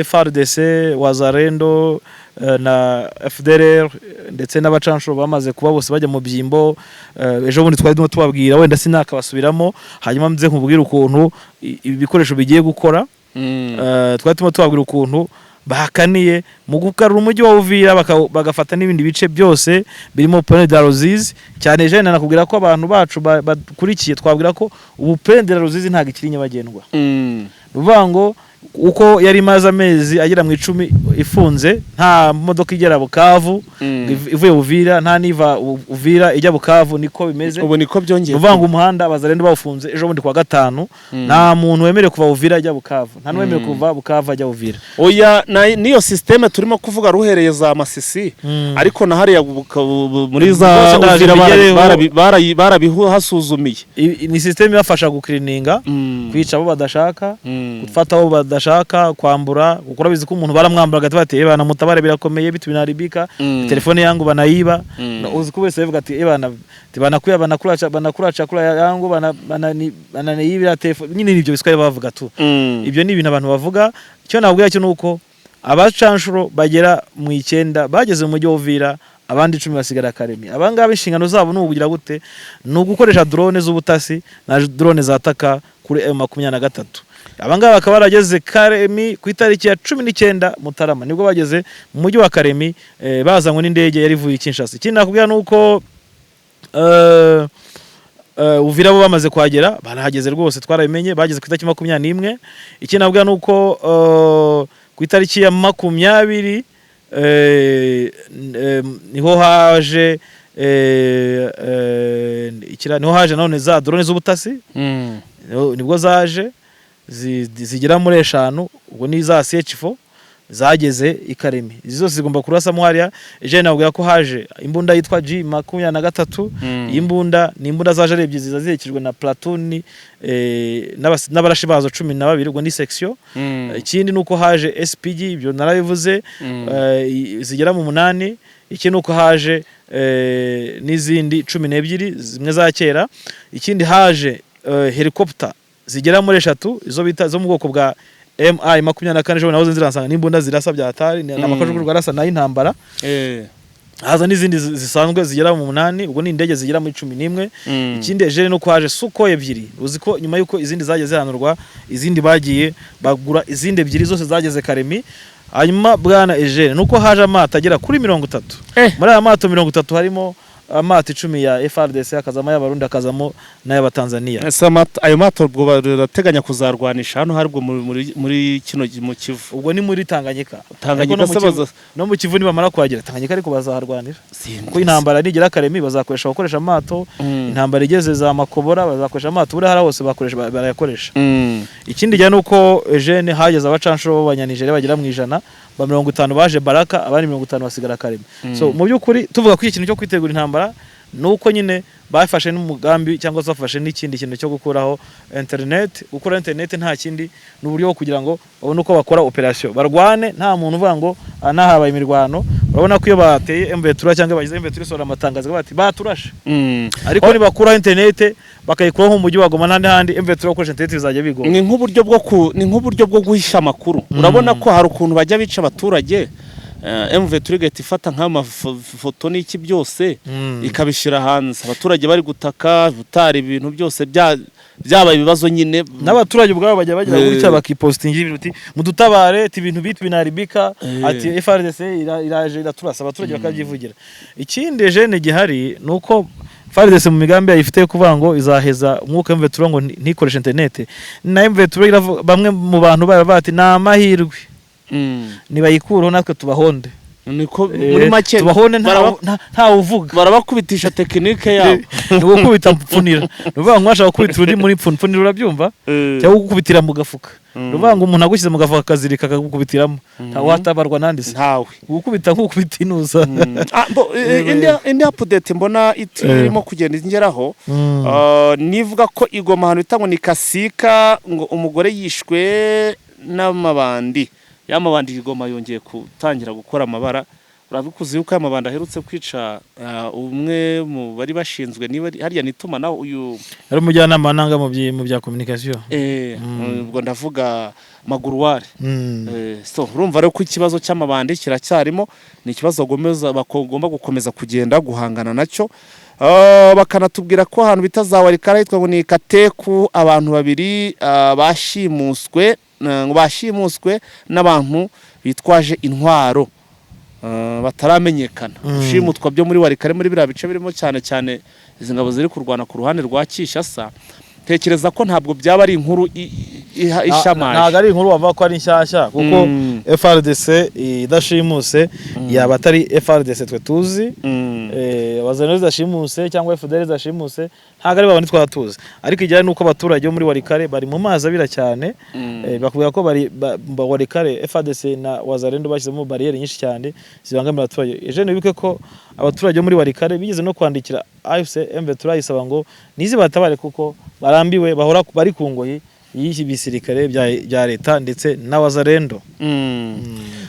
FARDC, Wazalendo na FDLR ndetse n'abacanshuro bamaze kuba bose bajya mu byimbo. Ejo bundi twari turimo tubabwira, wenda sinakabasubiramo, hanyuma nze nkubwire ukuntu ibi bikoresho bigiye gukora. Twari turimo tubabwira ukuntu bahakaniye mu gukarura umujyi wa Uvira, bagafata n'ibindi bice byose birimo Plaine de la Ruzizi cyane. Jeune, nakubwira ko abantu bacu bakurikiye, twabwira ko ubu Plaine de la Ruzizi ntabwo ikiri nyabagendwa. Ni ukuvuga ngo uko yari imaze amezi agera mu 10 ifunze, nta modoka igera Bukavu ivuye Uvira, nta niva Uvira ijya Bukavu, niko bimeze. Ubu niko byongeye. Ni ukuvuga ngo umuhanda Abazalendo bawufunze ejo bundi kuwa gatanu. Nta muntu wemerewe kuva Uvira ajya Bukavu, nta n'uwemerewe kuva Bukavu ajya Uvira. Oya, niyo système turimo kuvuga ruhereye za Masisi, ariko na hariya muri za Rwose ndaje Uvira mbigereho. barabihasuzumiye. Ni système ibafasha gukirininga, kwica abo badashaka, gufata abo badashaka, kwambura, kuko urabizi ko umuntu baramwambura agahita bati: "Ebana mutabare, birakomeye, bitu binaribika, telefone yangu banaiba." Uzi ko wese bavuga ati: "Ebana, banakuya, banakula banakula chakula yangu, bana bananiibira telefone." Nyine nibyo biswaye bavuga tu. Ibyo ni ibintu abantu bavuga. Icyo nabwira cyo nuko abacanshuro bagera mu 9 bageze mu mujyi wa Uvira, abandi 10 basigara Karemi. Abangaba inshingano zabo ni ukugira gute? Ni ugukoresha drone z'ubutasi na drone zataka kuri M23. Abangaba bakaba barageze Karemi ku itariki ya 19 Mutarama, nibwo bageze mu mujyi wa Karemi, bazanywe n'indege yari ivuye i Kinshasa. Ikindi nakubwira ni uko Uvira bo bamaze kuhagera, barahageze rwose, twarabimenye, bageze ku itariki 21. Ikindi nabwira ni uko ku itariki ya 20 niho haje niho haje none za drone z'ubutasi. Nibwo zaje zigera muri eshanu, ubwo ni za CH4 zageze i Karemi. Izi zose zigomba kurasamo hariya. Ejo nabwira ko haje imbunda yitwa G23. Iyi mbunda ni imbunda zaje ari ebyiri, ziza ziherekejwe na platoon n'abarashi bazo 12, ubwo ni section. Ikindi ni uko haje SPG, ibyo narabivuze, zigera mu munani. Ikindi ni uko haje n'izindi 12 zimwe za kera. Ikindi haje helicopter zigera muri eshatu, izo bita zo mu bwoko bwa MI 24. Ejo nahoze nziransanga n'imbunda zirasa bya hatari, ni amakajugujugu arasa nayo intambara. Haza n'izindi zisanzwe zigera mu munani, ubwo ni indege zigera muri 11. Ikindi ejo ni uko haje Sukhoi ebyiri. Uzi ko nyuma y'uko izindi zagiye zihanurwa, izindi bagiye bagura izindi ebyiri, zose zageze Karemi. Hanyuma bwana Eugene, nuko haje amato agera kuri 30. Muri aya mato 30 harimo amato 10 ya FARDC, hakazamo ay'Abarundi, hakazamo n'ay'Abatanzania. Ese ayo mato ubwo barateganya kuzarwanisha hano haribwo muri kino mu Kivu? Ubwo ni muri Tanganyika. Tanganyika. Ariko no Se mu Kivu- baza no mu Kivu nibamara kuhagera Tanganyika, ariko bazaharwanira, Sinzi. kuko intambara nigera Karemi bazakoresha bakoresha amato. Intambara igeze za Makobora bazakoresha amato. Buriya hariya hose bakoresha, barayakoresha. Ikindi gihe nuko Eugene hageze abacanshuro b'Abanyanigeriya bagera mu 100, ba 50 baje Baraka, abandi 50 basigara Karemi. So mu by'ukuri tuvuga ko ikintu cyo kwitegura intambara ni uko nyine bafashe n'umugambi cyangwa se bafashe n'ikindi kintu cyo gukuraho internet. Gukuraho internet nta kindi, ni uburyo bwo kugira ngo babone uko bakora operation, barwane nta muntu uvuga ngo aha nahabaye imirwano. Urabona ko iyo bateye M23 cyangwa bagize M23 isohora amatangazo bati baturashe. Ariko nibakuraho internet, bakayikuraho mu mujyi wa Goma n'ahandi handi, M23 gukoresha internet bizajya bigora. Ni nk'uburyo bwo guhisha amakuru. Urabona ko hari ukuntu bajya bica abaturage. M23 igahita ifata nk'amafoto n'iki byose, ikabishyira hanze, abaturage bari gutaka butari, ibintu byose byabaye ibibazo nyine. N'abaturage ubwabo bajya bagira gutya bakipostinga ibintu, uti mudutabare, ati ibintu bitu binaribika, ati FARDC iraje iraturasa, abaturage bakabyivugira. Ikindi jene gihari ni uko FARDC mu migambi yayo ifite kuvuga ngo izaheza umwuka M23 ngo ntikoreshe internet, na M23 bamwe mu bantu bayo bati ni amahirwe, nibayikureho natwe tubahonde. Niko muri make. Tubahonde ntawe uvuga. Barabakubitisha technique yabo. Ni ugukubita mpfunira, ni ukuvuga ngo washaka gukubita uri muri mpfunira, urabyumva, cyangwa gukubitira mu gafuka. Ni ukuvuga ngo umuntu agushyize mu gafuka akazirika akagukubitiramo, ntawe watabarwa nandi se. Ntawe. Gukubita nk'ukubita inuza. Indi update mbona irimo kugenda ingeraho, nivuga ko igoma ahantu bita ngo ni Kasika, ngo umugore yishwe n'amabandi y'amabandi. Igoma yongeye gutangira gukora amabara. Urabikuze yuko aya mabandi aherutse kwica umwe mu bari bashinzwe niba hariya ni itumanaho uyu. Ari umujyanama nanga mu bya communication. Ubwo ndavuga Maguruware. So urumva rero ko ikibazo cy'amabandi kiracyarimo, ni ikibazo bagomba gukomeza kugenda guhangana nacyo. Bakanatubwira ko ahantu bita za Warikara hitwa ngo ni Kateku, abantu babiri bashimuswe, ngo bashimuswe n'abantu bitwaje intwaro bataramenyekana. Gushimutwa byo muri Warikare, muri biriya bice birimo cyane cyane izi ngabo ziri kurwana ku ruhande rwa Kinshasa, tekereza ko ntabwo byaba ari inkuru ishamaje. Ntabwo ari inkuru wavuga ko ari nshyashya, kuko FARDC idashimuse yaba atari FARDC twe tuzi. Wazalendo zidashimuse cyangwa FDL zidashimuse ntabwo ari babandi twaba tuzi. Ariko ijyanye n'uko abaturage bo muri Warikare bari mu mazi abira cyane, bakubwira ko bari Warikare FARDC na Wazalendo bashyizemo bariyeri nyinshi cyane zibangamira abaturage. Ejo wibuke ko abaturage bo muri Warikare bigeze no kwandikira AFC M23 isaba ngo nize batabare, kuko barambiwe, bahora bari ku ngoyi y'iki bisirikare bya leta ndetse na Wazalendo.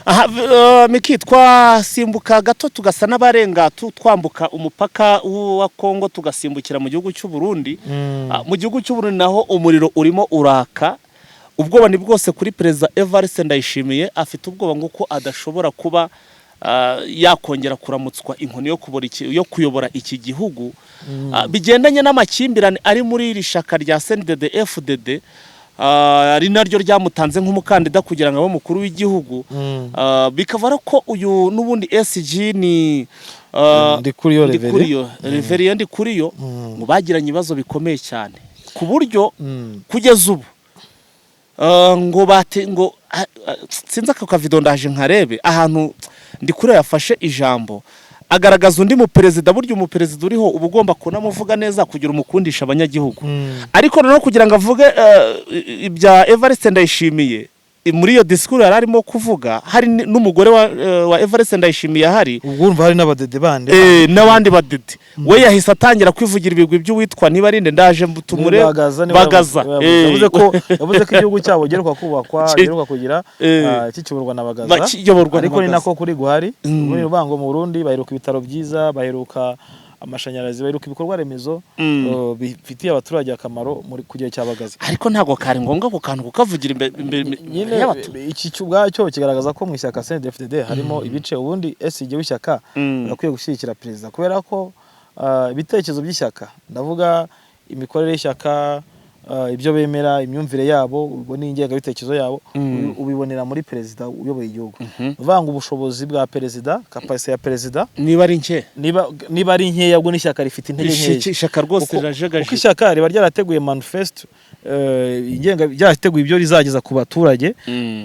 Aha, Miki, twasimbuka gato tugasa n'abarenga twambuka umupaka wa Kongo tugasimbukira mu gihugu cy'u Burundi. Mu gihugu cy'u Burundi naho umuriro urimo uraka, ubwoba ni bwose kuri Perezida Evariste Ndayishimiye. Afite ubwoba ngo ko adashobora kuba yakongera kuramutswa inkoni yo kuyobora iki gihugu. Bigendanye n'amakimbirane ari muri iri shaka rya CNDD FDD, ari naryo ryamutanze nk'umukandida kugira ngo abe umukuru w'igihugu. Bikava ko uyu n'ubundi SG ni Ndikuriyo Reverien. Ndikuriyo Reverien Ndikuriyo, ngo bagiranye ibibazo bikomeye cyane ku buryo kugeza ubu ngo bate ngo sinzi ako kavido ndaje nkarebe ahantu Ndikuriyo yafashe ijambo agaragaza undi muperezida. Burya umuperezida uriho uba ugomba kunamuvuga neza kugira umukundisha abanyagihugu, ariko noneho kugira ngo avuge ibya Evariste Ndayishimiye muri iyo disikuru yari arimo kuvuga, hari n'umugore wa Evariste Ndayishimiye ahari. Ubwo urumva hari n'abadede bandi. N'abandi badede. We yahise atangira kwivugira ibigwi by'uwitwa niba arinde ndaje tumure. Bagaza niba Bagaza. Yavuze ko igihugu cyabo giheruka kubakwa, giheruka kugira kikiyoborwa na Bagaza. Kiyoborwa na Ariko ni Bagaza. nako kuri guhari. Ubundi uvuga ngo mu Burundi baheruka ibitaro byiza, baheruka amashanyarazi, baheruka ibikorwa remezo bifitiye abaturage akamaro muri ku gihe cya Bagaza. Ariko ntabwo kari ngombwa ako kantu kukavugira imbere Nyine y'abaturage. iki cyo ubwacyo kigaragaza ko mu ishyaka CNDD-FDD harimo ibice. Ubundi SG w'ishyaka agakwiye gushyigikira perezida, kubera ko ibitekerezo by'ishyaka, ndavuga imikorere y'ishyaka, ibyo bemera, imyumvire yabo, ubwo ni ingengabitekerezo yabo, ubibonera muri perezida uyoboye igihugu. Ni ukuvuga ngo ubushobozi bwa perezida, capacité ya perezida, niba ari nke, niba ari nkeya, ubwo n'ishyaka rifite intege nkeya. Ishyaka rwose rirajagaje. Kuko ishyaka riba ryarateguye manifesto, ingenga ryarateguye ibyo rizageza ku baturage,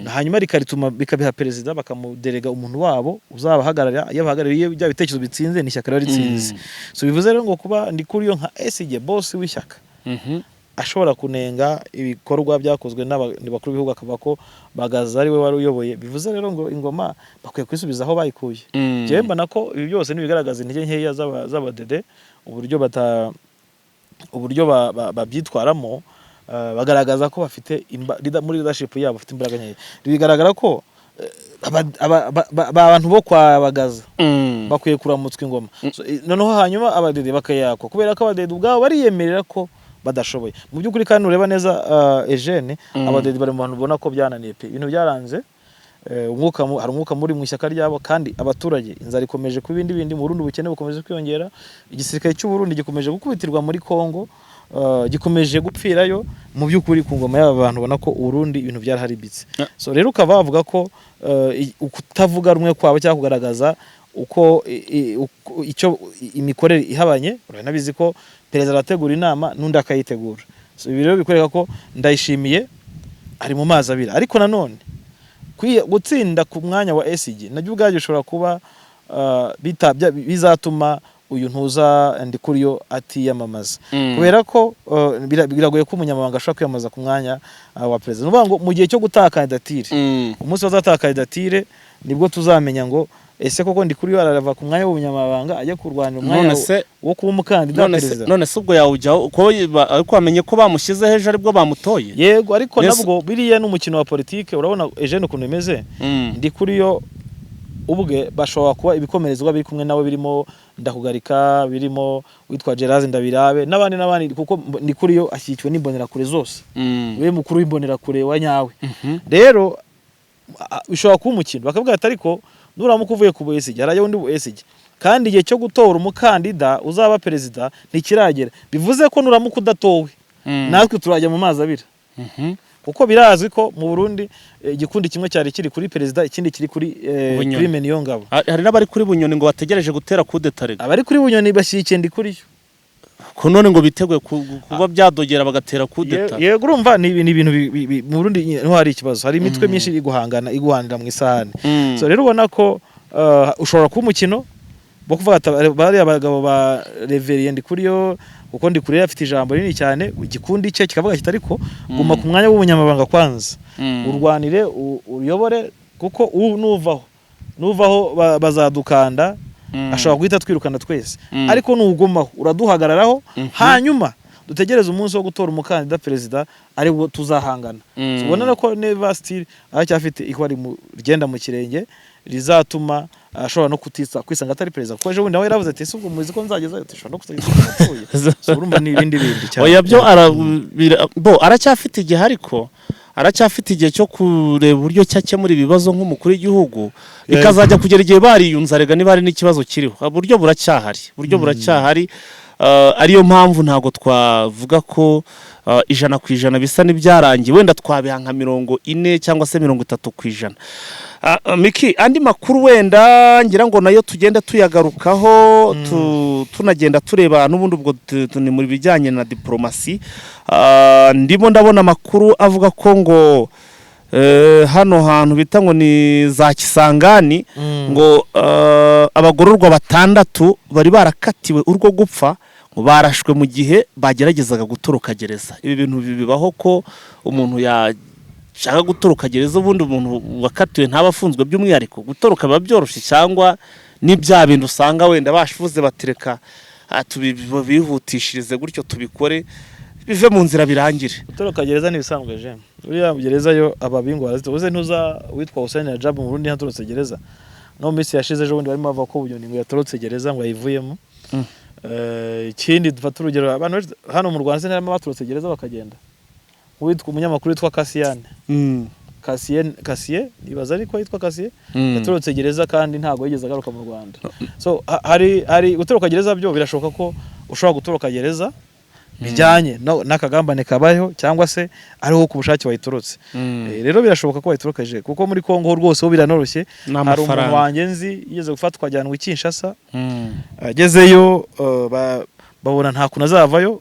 hanyuma rikarituma bikabiha perezida, bakamuderega umuntu wabo uzabahagararira. Iyo abahagarariye, bya bitekerezo bitsinze, ni ishyaka riba ritsinze. So bivuze rero ngo kuba Ndikuriyo nka SG boss w'ishyaka ashobora kunenga ibikorwa byakozwe n'abakuru b'ibihugu, akavuga ko Bagaza ari we wari uyoboye, bivuze rero ngo ingoma bakwiye kwisubiza aho bayikuye. Njyewe mbona ko ibi byose nibigaragaza intege nkeya z'abadede, uburyo bata uburyo babyitwaramo, bagaragaza ko bafite muri leadership yabo bafite imbaraga nkeya. Bigaragara ko abantu bo kwa Bagaza bakwiye kuramutswa ingoma. So, noneho hanyuma abadede bakayakwa, kubera ko abadede ubwabo bariyemerera ko badashoboye mu by'ukuri. Kandi ureba neza, Eugene, abadede bari mu bantu ubona ko byananiye pe, ibintu byaranze. Hari umwuka muri mu ishyaka ryabo, kandi abaturage inzara ikomeje kuba ibindi bindi mu Burundi, ubukene bukomeje kwiyongera, igisirikare cy'u Burundi gikomeje gukubitirwa muri Kongo, gikomeje gupfirayo. Mu by'ukuri, ku ngoma y'aba bantu ubona ko Uburundi ibintu byaraharibitse. So rero ukaba wavuga ko kutavuga rumwe kwabo cyangwa kugaragaza uko icyo imikorere ihabanye, uranabizi ko perezida arategura inama n'undi akayitegura. So ibi rero bikwereka ko Ndayishimiye ari mu mazi abira. Ariko nanone gutsinda ku mwanya wa SG nabyo ubwabyo bishobora kuba bizatuma uyu ntuza Ndikuriyo atiyamamaza, kubera ko biragoye ko umunyamabanga ashobora kwiyamamaza ku mwanya wa perezida. Ni ukuvuga ngo mu gihe cyo gutanga kandidatire, umunsi bazatanga kandidatire, nibwo tuzamenya ngo ese koko Ndikuriyo arava ku mwanya w'ubunyamabanga ajya kurwanira umwanya wo kuba umukandida wa perezida. None se ubwo yawujyaho ko ariko wamenye ko bamushyizeho ejo aribwo bamutoye? Yego, ariko nabwo biriya ni umukino wa politike. Urabona Eugene ukuntu bimeze, Ndikuriyo ubwe bashobora kuba ibikomerezwa biri kumwe nawe, birimo Ndakugarika, birimo witwa Gerard Ndabirabe n'abandi n'abandi, kuko Ndikuriyo ashyigikiwe n'imbonerakure zose, we mukuru w'imbonerakure wa nyawe. Rero bishobora kuba umukino, bakavuga ati ariko nuramuka uvuye ku BSG harayo undi bu SG, kandi igihe cyo gutora umukandida uzaba perezida ntikiragera, bivuze ko nuramuka udatowe natwe turajya mu mazi abira, kuko birazwi ko mu Burundi igikundi kimwe cyari kiri kuri perezida, ikindi kiri kuri Bunyoni. kuri Meniyongabo. Hari n'abari kuri Bunyoni ngo bategereje gutera kudeta rega. Abari kuri Bunyoni bashyigikiye Ndikuriyo. Ko none ngo biteguye kuba byadogera bagatera kudeta. Yego, urumva ni ibintu mu Burundi niho hari ikibazo, hari imitwe myinshi iri guhangana, iguhanira mu isahani. So rero ubona ko ushobora kuba umukino bo kuvuga ati bariya bagabo ba Reverien Ndikuriyo, kuko Ndikuriyo afite ijambo rinini cyane, igikundi cye kikavuga kiti ariko guma ku mwanya w'ubunyamabanga kwanza, urwanire uyobore, kuko nuvaho bazadukanda, ashobora guhita twirukana twese, ariko nugumaho uraduhagararaho, hanyuma dutegereze umunsi wo gutora umukandida perezida aribwo tuzahangana. So, ubona ko Neva still aracyafite ihwa rigenda mu kirenge rizatuma ashobora no kutisa kwisanga atari perezida, kuko ejo bundi nawe yaravuze ati ese ubwo muzi ko nzagezayo, ushobora no kutageza apfuye. So urumva ni ibindi bindi cyane. Oya, byo bo aracyafite igihe, ariko aracyafite igihe cyo kureba uburyo cyakemura ibibazo nk'umukuru w'igihugu, bikazajya kugera igihe bariyunze. Arega niba hari n'ikibazo kiriho, uburyo buracyahari, uburyo buracyahari. Ariyo mpamvu ntabwo twavuga ko 100% bisa n'ibyarangiye, wenda twabiha nka 40 cyangwa se 30%. Miki, andi makuru wenda ngira ngo nayo tugenda tuyagarukaho, tunagenda tureba n'ubundi ubwo ni mu bijyanye na diplomasi. Ndimo ndabona amakuru avuga ko ngo hano hantu bita ngo ni za Kisangani, ngo abagororwa batandatu bari barakatiwe urwo gupfa ngo barashwe mu gihe bageragezaga gutoroka gereza. Ibi bintu bibaho ko umuntu yashaka gutoroka gereza? Ubundi umuntu wakatiwe ntaba afunzwe by'umwihariko, gutoroka biba byoroshye, cyangwa ni bya bintu usanga wenda bashivuze batereka tubihutishirize gutyo, tubikore bive mu nzira birangire? Gutoroka gereza ni ibisanzwe je, uriya gereza yo ababingo barazita. Uze ntuza witwa Hussein Rajab mu Burundi ntatorotse gereza? No mu minsi yashize ejo bundi barimo bavuga ko Bunyoni ngo yatorotse gereza, ngo ayivuyemo. Ikindi dufata urugero, abantu benshi hano mu Rwanda se ntarimo batorotse gereza bakagenda? Uwitwa umunyamakuru witwa Kasiyane, Kasiye, Kasiye nibaza ariko yitwa Kasiye, yatorotse gereza kandi ntabwo yigeze agaruka mu Rwanda. So hari gutoroka gereza, byo birashoboka ko ushobora gutoroka gereza bijyanye n'akagambane kabayeho, cyangwa se ariho ku bushake wayitorotse. Rero birashoboka ko wayitorokeje, kuko muri Kongo ho rwose ho biranoroshye. Ni Hari umuntu amafaranga. wanjye nzi yigeze gufatwa ajyanwa i Kinshasa, agezeyo babona nta kuntu azavayo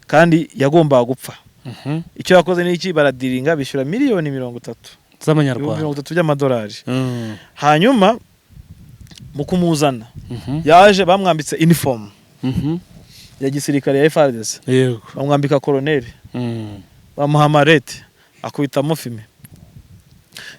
kandi yagombaga gupfa. Icyo yakoze ni iki? Baradiringa, bishyura miliyoni 30, z'amanyarwanda, 30,000 by'amadolari. Hanyuma mu kumuzana yaje bamwambitse uniform ya gisirikare ya FARDC, bamwambika koroneri, bamuha amarete, akubitamo fime,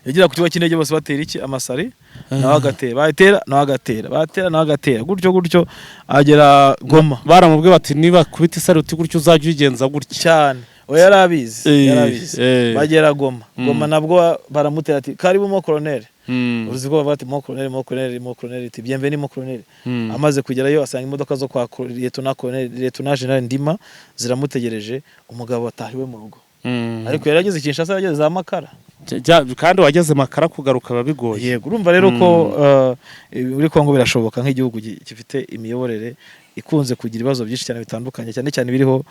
yagera ku kibuga cy'indege bose batera iki amasari, nawe agatera, batera nawe agatera, batera nawe agatera, gutyo gutyo agera Goma. Baramubwiye bati niba kubita isaruti gutyo uzajya uyigenza gutya. Cyane, oya, yarabizi, yarabizi. Bagera Goma, Goma nabwo baramutera ati karibu mon colonel. Uzi ko bavuga ati mon colonel, mon colonel, mon colonel, ati bienvenue mon colonel. Amaze kugerayo asanga imodoka zo kwa lieutenant colonel, lieutenant général Ndima ziramutegereje, umugabo atahiwe mu rugo. Ariko yari ageze Kinshasa, yageze za Makara. Kandi wageze Makara kugaruka biba bigoye. Yego, urumva rero ko muri Kongo birashoboka, nk'igihugu gifite imiyoborere ikunze kugira ibibazo byinshi cyane bitandukanye, cyane cyane biriho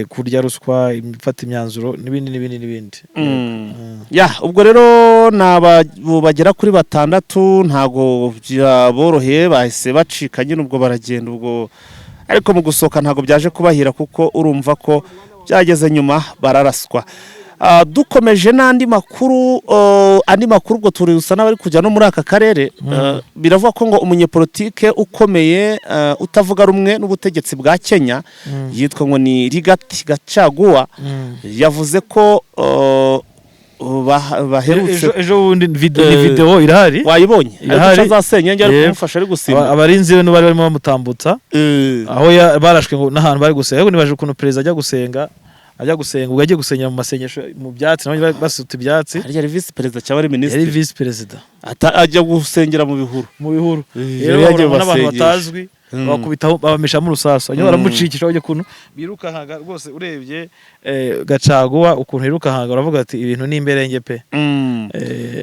kurya ruswa, imfata imyanzuro n'ibindi n'ibindi n'ibindi. Ya, ubwo rero ni abo bagera kuri batandatu, ntago byaboroheye, bahise bacika nyine, ubwo baragenda ubwo, ariko mu gusohoka ntago byaje kubahira, kuko urumva ko byageze nyuma bararaswa. Dukomeje n'andi makuru, andi makuru ubwo turi gusa n'abari kujya no muri aka karere. Biravuga ko ngo umunyepolitike ukomeye utavuga rumwe n'ubutegetsi bwa Kenya yitwa ngo ni Rigathi Gachagua yavuze ko baherutse Ejo bundi ni video irahari. Wayibonye ariko? Irahari. Ico azasenyenge ari Yego. kumufasha ari gusimba. Abarinzi be bari barimo bamutambutsa aho barashwe ngo n'ahantu bari gusenga. Ariko nibaje ukuntu perezida ajya gusenga, ubwo agiye gusengera mu masengesho mu byatsi, nabo basuta ibyatsi. Harya ari visi perezida cyangwa ari Yari minisitiri? Visi perezida. Ajya gusengera mu bihuru. Mu bihuru. Yari Rero yagiye bahura n'abantu basengesha. batazwi, bakubitaho, babamishamo urusasu, hanyuma baramucikisha. Bajya ukuntu birukankaga rwose, urebye Gachagua ukuntu yirukankaga, uravuga ati ibintu ni imberenge pe.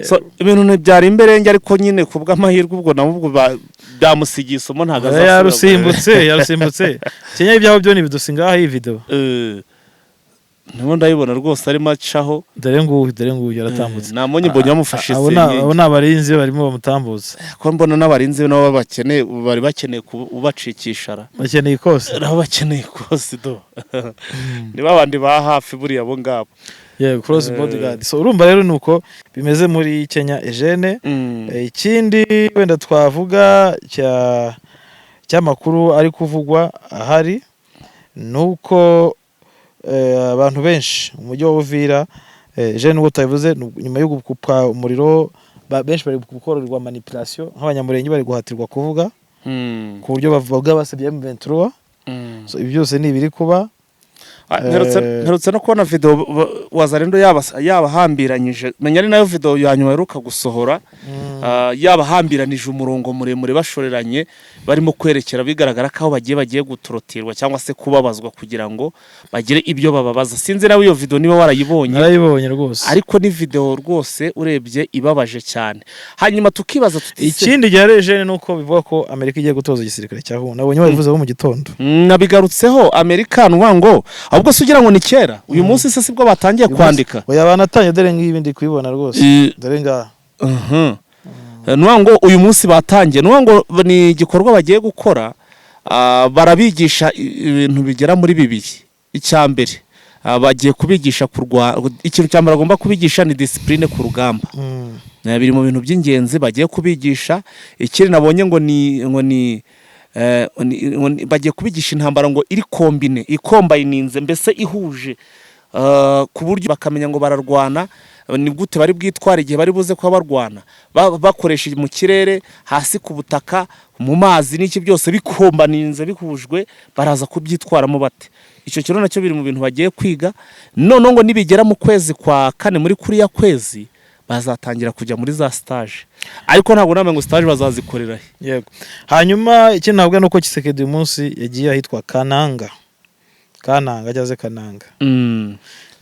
So, ibintu ntibyari imberenge, ariko nyine ku bw'amahirwe ubwo nabo ubwo byamusigiye isomo, ntabwo azasubira. Yarusimbutse, yarusimbutse. Kenya ibyaho byo ni ibidusi. Ngaha iyi video. Ndimo ndayibona rwose, arimo acaho. Dore nguyu, dore nguyu yaratambutse. Namonye, mbonye bamufashe Abo senyenge. ni abarinzi be barimo bamutambutsa. Ko mbona n'abarinzi be nabo bakeneye, bari bakeneye kubacikisha ra. Bakeneye ikosi. Nabo bakeneye ikosi do, ni babandi ba hafi buriya abo ngabo. Yego, close bodyguard. So urumva rero nuko bimeze muri Kenya, Eugene. Ikindi wenda twavuga cya cy'amakuru ari kuvugwa ahari nuko abantu benshi mu mujyi wa Uvira, Eugene, nubwo tutabivuze, nyuma yo gukupa umuriro, benshi bari gukorerwa manipulation, nk'Abanyamurenge bari guhatirwa kuvuga ku buryo bavuga basebye M23. So ibi byose ni ibiri kuba. Mperutse no kubona video Wazalendo yaba yabahambiranyije, menya ari nayo video ya nyuma iheruka gusohora, yabahambiranije umurongo muremure, bashoreranye, barimo kwerekera, bigaragara ko aho bagiye gutorotirwa cyangwa se kubabazwa kugira ngo bagire ibyo bababaza. Sinzi nawe iyo video niba warayibonye. Narayibonye rwose. Ariko ni video rwose urebye ibabaje cyane, hanyuma tukibaza tuti se- Ikindi gihe Eugene, ni uko bivuga ko Amerika igiye gutoza igisirikare cya Kongo, nabonye babivuzeho mu gitondo. Nabigarutseho, Amerika nuvuga ngo ahubwo se ugira ngo ni kera, uyu munsi se sibwo batangiye kwandika? Oya, banatangiye. Dore ngibi, ndi kubibona rwose. Dore ngaha. Nuvuga ngo uyu munsi batangiye, nuvuga ngo ni igikorwa bagiye gukora, barabigisha ibintu bigera muri bibiri. Icya mbere, bagiye kubigisha kurwa. Ikintu cya mbere bagomba kubigisha ni discipline ku rugamba. Biri mu bintu by'ingenzi bagiye kubigisha. Ikindi nabonye ngo ni bagiye kubigisha intambara ngo iri combinée, ikombayininze, mbese ihuje, ku buryo bakamenya ngo bararwana ni gute, bari bwitware igihe bari buze kuba barwana, bakoresha mu kirere, hasi ku butaka, mu mazi n'iki, byose bikombaninze, bihujwe, baraza kubyitwaramo bate. Icyo kintu nacyo biri mu bintu bagiye kwiga. Noneho ngo nibigera mu kwezi kwa kane, muri kuriya kwezi bazatangira kujya muri za stage, ariko ntabwo namenya ngo stage bazazikorera he. Yego, hanyuma ikindi navuga ni uko Tshisekedi uyu munsi yagiye ahitwa Kananga, Kananga cyangwa se Kananga,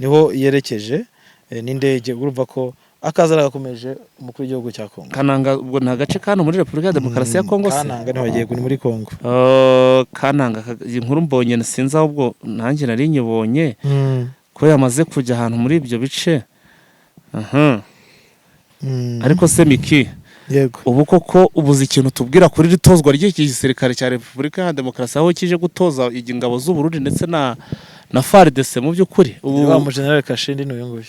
niho yerekeje n'indege. Urumva ko akaza aragakomeje, umukuru w'igihugu cya Kongo. Kananga ubwo ni agace kano muri Repubulika ya Demokarasi ya Kongo se? Kananga niho bagiye, ni muri Kongo. Kananga, iyi nkuru mbonye sinzi ahubwo nanjye nari nyibonye ko yamaze kujya ahantu muri ibyo bice. Aha. Ariko se Miki, Yego. ubu koko ubuze ikintu tubwira kuri iri tozwa ry'iki gisirikare cya Repubulika ya Demokarasi, aho kije gutoza ingabo z'u Burundi ndetse na FARDC, mu by'ukuri ubu Wa mu general Kashindi ni uyu nguyu.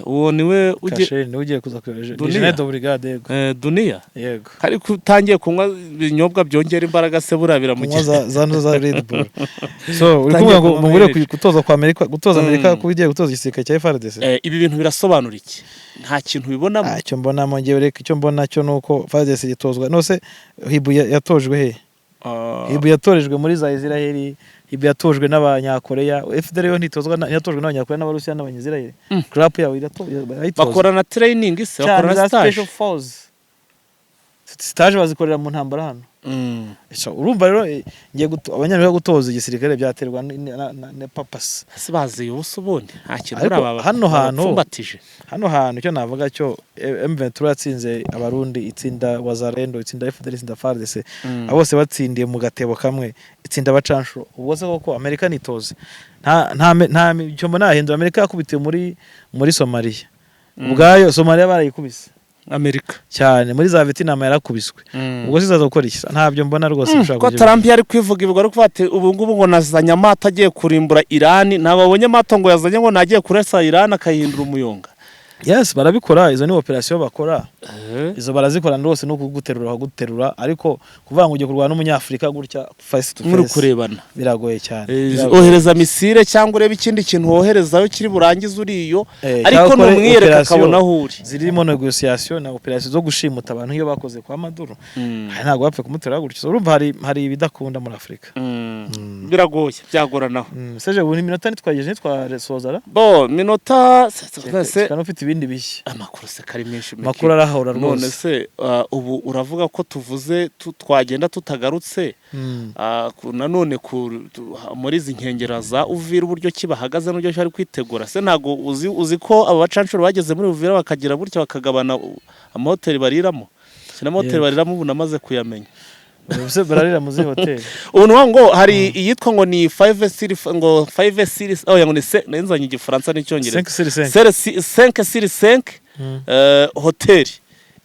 Uwo niwe ujye Kashindi niwe ugiye kuza kuyobora, ni Dunia? general de brigade, yego. Dunia. Yego. Ariko utangiye kunywa ibinyobwa byongera imbaraga se, buriya Kunywa biramugira za Red Bull. So uri Utangiye kuvuga ngo kunywa mubure amahereje. gutoza kwa Amerika, gutoza Amerika kuba igiye gutoza igisirikare cya FARDC. Ibi bintu birasobanura iki? Nta kintu bibonamo? Icyo mbonamo ngewe, reka, icyo mbona cyo nuko FARDC gitozwa nose Hibu yatojwe he? Hibu yatorejwe muri za Israel, Hibu yatojwe n'Abanyakoreya. FDLR yo ntitozwa ntiyatojwe n'Abanyakoreya n'Abarusiya n'Abanyisrael. Club yawe barayitoza. Bakora na training se? Cyane. Bakora na Za stage? Special force. Stage bazikorera mu ntambara hano. So, urumva rero, ngiye Abanyamerika gutoza igisirikare byaterwa na purpose. Ese baziye ubusa ubundi nta kintu Ariko buriya hano hantu- bapfumbatije? Hano hantu icyo navuga cyo, M23 yatsinze Abarundi, itsinda Wazalendo, itsinda FDL, itsinda FARDC, abo bose batsindiye mu gatebo kamwe, itsinda abacanshuro. Ubwo se koko Amerika nitoze, nta icyo mbona yahindura. Amerika yakubitiwe muri Somalia ubwayo, Somalia barayikubise. Amerika. Cyane, muri za Vietnam yarakubiswe. Ubwo se izaza gukora iki? Ntabyo mbona rwose bishobora Ko kugira- Trump yari kwivuga ibigwi, ari kuvuga ati ubu ngubu ngo nazanye amato agiye kurimbura Irani. Ntabwo abonye amato ngo yazanye, ngo nagiye kurasa Irani akayihindura umuyonga. Yes, barabikora, izo ni operation bakora, izo barazikora rwose, no kuguterura bakaguterura. Ariko kuvuga ngo ugiye kurwana n'Umunyafurika gutya face to Muri face, kurebana, biragoye cyane. Biragoye. Ohereza missile cyangwa urebe ikindi kintu woherezayo kiri burangize uriyo, ariko Cyangwa ukore numwiyereka operation akabona aho uri. zirimo négociation na operation zo gushimuta abantu, iyo bakoze kwa Maduro. Hari ntabwo bapfe kumutera gutyo. So, urumva hari ibidakunda muri Afurika. Biragoye, byagoranaho. Seje, ubu iminota ntitwageje, ntitwasoza ra? Bo minota se Kandi ufite ibindi bishya. Amakuru se kari menshi, Miki. Amakuru arahora None rwose. se ubu uravuga ko tuvuze twagenda tutagarutse nanone muri izi nkengero za Uvira, uburyo ki bahagaze n'uburyo ki bari kwitegura? Se ntabwo uzi ko aba bacanshuro bageze muri Uvira bakagira gutya bakagabana amahoteli bariramo? Si n'amahoteli bariramo, ubu namaze kuyamenya. Ubuse bararira mu zihe hoteli? Ubu ni ngo hari iyitwa ngo ni five siri, ngo five siri, oh ngo ni se nzanye Igifaransa n'Icyongereza. 5 sur 5. Sere cinq sur cinq. Hoteli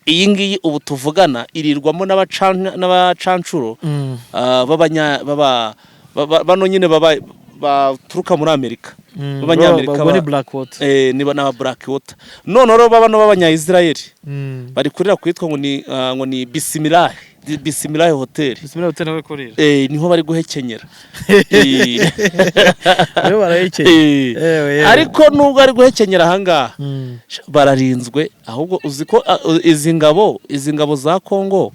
iyi ngiyi ubu tuvugana irirwamo n'abacanshuro b'abanya baba bano nyine baba baturuka muri Amerika, b'Abanyamerika. Ubwo ni Blackwater. Niba n'aba Blackwater. None rero bano b'Abanya-Israel bari kurira kwitwa ngo ni Bisimilahi, Bisimilahi Hotel. Bismillah Hotel nawe kurira. Niho bari guhekenyera. Rero barayikeye. Yewe, yewe. Ariko nubwo ari guhekenyera ahangaha, bararinzwe. Ahubwo uzi ko izi ngabo za Kongo,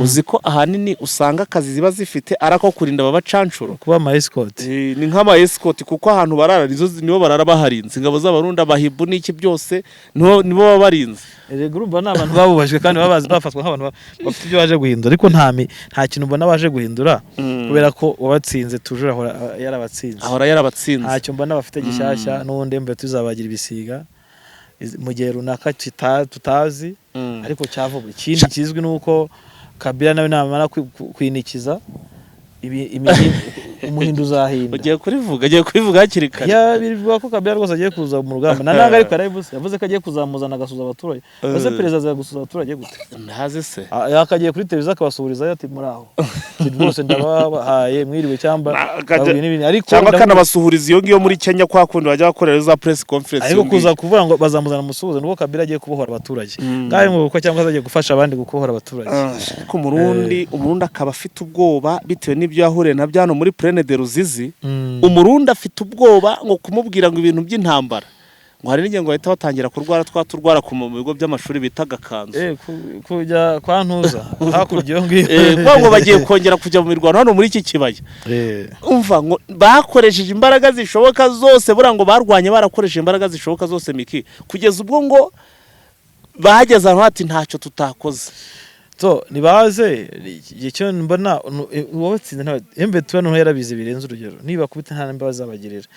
uzi ko ahanini usanga akazi ziba zifite ari ako kurinda aba bacanshuro? Kuba ama escort. Ni nk'ama escort, kuko ahantu barara nizo nibo barara baharinze. Ingabo z'Abarundi, abahibu n'iki byose, nibo baba barinze. Erega urumva ni abantu babubajwe kandi baba bazi, bafatwa nk'abantu bafite ibyo baje guhindura, ariko nta kintu mbona baje guhindura, kubera ko uwabatsinze tujura ahora yarabatsinze. Ahora yarabatsinze. Ntacyo mbona bafite gishyashya. N'ubundi mbe tuzabagira ibisiga mu gihe runaka tutazi, ariko cyavuba. Ikindi kizwi ni uko Kabila nawe namara kwinikiza umuhindo uzahinda. Ugiye kurivuga hakiri kare. Ya, bivuga ko Kabila rwose agiye kuza mu rugamba na nanga, ariko yarabivuze, yavuze ko agiye kuzamuzana agasuhuza abaturage. Ese perezida aza gusuhuza abaturage gute? Ntazi se. Ah, yakagiye kuri televiziyo akabasuhurizayo ati muri aho, ati rwose ndabahaye mwiriwe cyangwa babwiye n'ibindi, ariko cyangwa akanabasuhuriza iyo ngiyo muri Kenya, kwa kundi bajya bakorera za press conference ariko iyo ngiyo. Kuza kuvuga ngo bazamuzana musuhuze, nuko Kabila agiye kubohora abaturage ngahe ngo kuko cyangwa azagiye gufasha abandi gukohora abaturage. Ariko Umurundi akaba afite ubwoba bitewe n'ibyo yahuriye nabyo hano muri Plaine de Ruzizi. Umurundi afite ubwoba ngo kumubwira ngo ibintu by'intambara, ngo hari n'igihe ngo bahita batangira kurwara twa turwara ku mu bigo by'amashuri bita agakanzu. Kujya kwa ntuza hakurya iyo ngiyo. Kuvuga ngo bagiye kongera kujya mu mirwano hano muri iki kibaya. Umva ngo bakoresheje imbaraga zishoboka zose, buriya ngo barwanye barakoresheje imbaraga zishoboka zose, Miki, kugeza ubwo ngo bageze ahantu hati ntacyo tutakoze. So nibaze icyo mbona uwabatsinze nta M23 noneho yarabizi birenze urugero, niba kubita nta n'imbabazi zabagirira.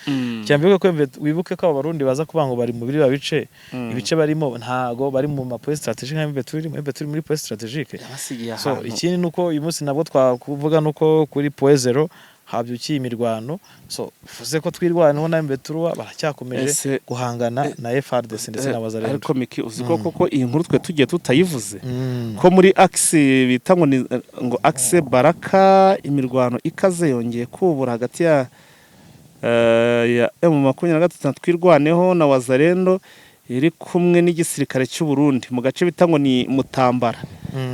Cyambere ko M23, wibuke ko aba Barundi baza kuvuga ngo bari mu biriya bice, ibice barimo ntago bari mu ma point stratégique nka M23 irimo. M23 muri point stratégique. Yabasigiye So ahantu. ikindi nuko uyu munsi nabwo twakuvuga nuko kuri point zéro habyukiye imirwano. So bivuze ko twirwanaho na M23 baracyakomeje guhangana na FARDC ndetse na Wazalendo. Ariko Miki, uzi ko koko iyi nkuru twe tugiye tutayivuze, ko muri axe bita ngo ni ngo axe Baraka, imirwano ikaze yongeye kubura hagati ya M23 Twirwaneho na Wazalendo iri kumwe n'igisirikare cy'u Burundi mu gace bita ngo ni Mutambara.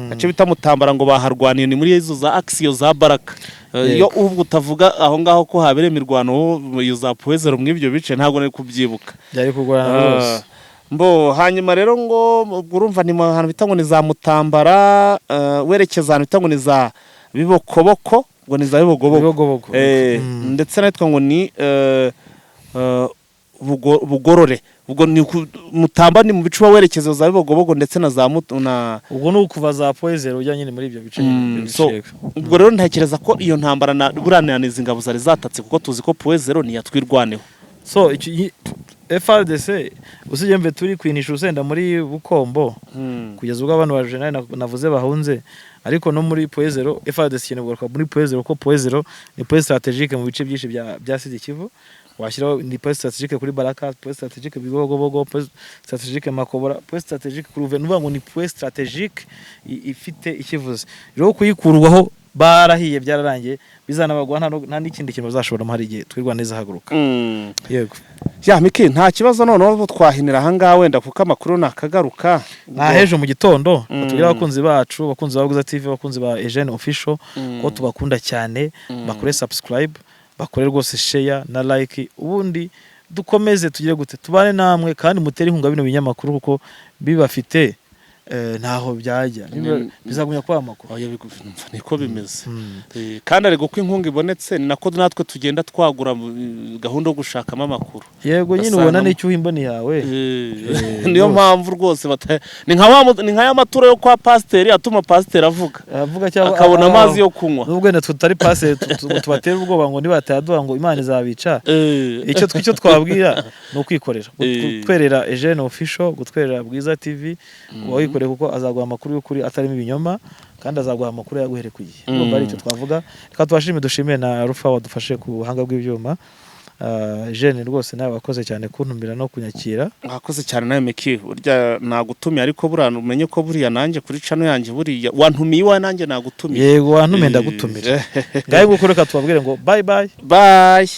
Gace bita Mutambara ngo baharwaniye, ni muri izo za axe za Baraka. Iyo ubwo utavuga aho ngaho ko habereye imirwano iyo za point zéro muri ibyo bice, ntabwo nari kubyibuka. Byari kugorana rwose. Mbo hanyuma rero ngo ubwo urumva ni mu hantu bita ngo ni za Mutambara, werekeza ahantu bita ngo ni za Bibokoboko, ngo ni za Bibogobogo. Bibogobogo. Ndetse n'ahitwa ngo ni Bugorore. Ubwo ni Mutamba, ni mu bice uba werekeza za Bibogobogo ndetse na za na Ubwo ni ukuva za Point Zéro ujya nyine muri ibyo bice nyine, ibyo bice, So, yego. Ubwo rero ntekereza ko iyo ntambara na buriya izi ngabo zari zatatse, kuko tuzi ko Point Zéro ni iya Twirwaneho. So FARDC usibye mve turi kwinisha urusenda muri Bukombo kugeza ubwo abantu ba general navuze bahunze, ariko no muri Point Zéro FARDC ikeneye kugaruka muri Point Zéro, kuko Point Zéro ni point stratégique mu bice byinshi bya Sud Kivu. Washyiraho ni point stratégique kuri Baraka, point stratégique Bibogobogo, point stratégique Makobora, point stratégique kuri Uvira. Nuvuga ngo ni point stratégique ifite ikivuze. Rero kuyikurwaho barahiye, byararangiye, bizanabagwa, nta n'ikindi kintu bazashobora. Hari igihe Twirwaneho izahaguruka. Yego. Ya Miki, nta kibazo. Noneho ubu twahinira ahangaha wenda, kuko amakuru nakagaruka. Nta hejo mu gitondo. Batubwire abakunzi bacu, abakunzi ba Bwiza TV, abakunzi ba Eugene Official, ko tubakunda cyane. Bakore subscribe, bakore rwose share na like, ubundi dukomeze tugire gute, tubane namwe, kandi mutere inkunga bino binyamakuru, kuko bibafite ntaho byajya. Bizagumya kuba amakuru. Oya, niko bimeze. Kandi ariko uko inkunga ibonetse ni nako natwe tugenda twagura gahunda yo gushakamo amakuru. Yego nyine, ubona n'icyuho imboni yawe. Niyo Rwose. mpamvu rwose ni nka ya maturo yo kwa pasiteri atuma pasiteri avuga, avuga cyangwa akabona amazi yo kunywa. Nubwo wenda tutari pase tubatera ubwoba ngo nibatayaduha ngo Imana izabica. Icyo twabwira ni ukwikorera, gutwerera Eugene Official, gutwerera Bwiza TV. Uba wikoreye, kuko azaguha amakuru y'ukuri atarimo ibinyoma, kandi azaguha amakuru yaguhere ku gihe. Ndumva ari icyo twavuga. Reka tubashime, dushimire na Rufa wadufashe ku buhanga bw'ibyuma. Eugene, rwose nawe wakoze cyane kuntumira no kunyakira. Mwakoze cyane nawe Miki. Burya nagutumiye, ariko buriya umenye ko buriya nanjye kuri channel yanjye, buriya wantumiye iwawe, nanjye nagutumiye. Yego, wantumiye, ndagutumira. Ngahe nguko, reka tubabwire ngo bye bye. Bye.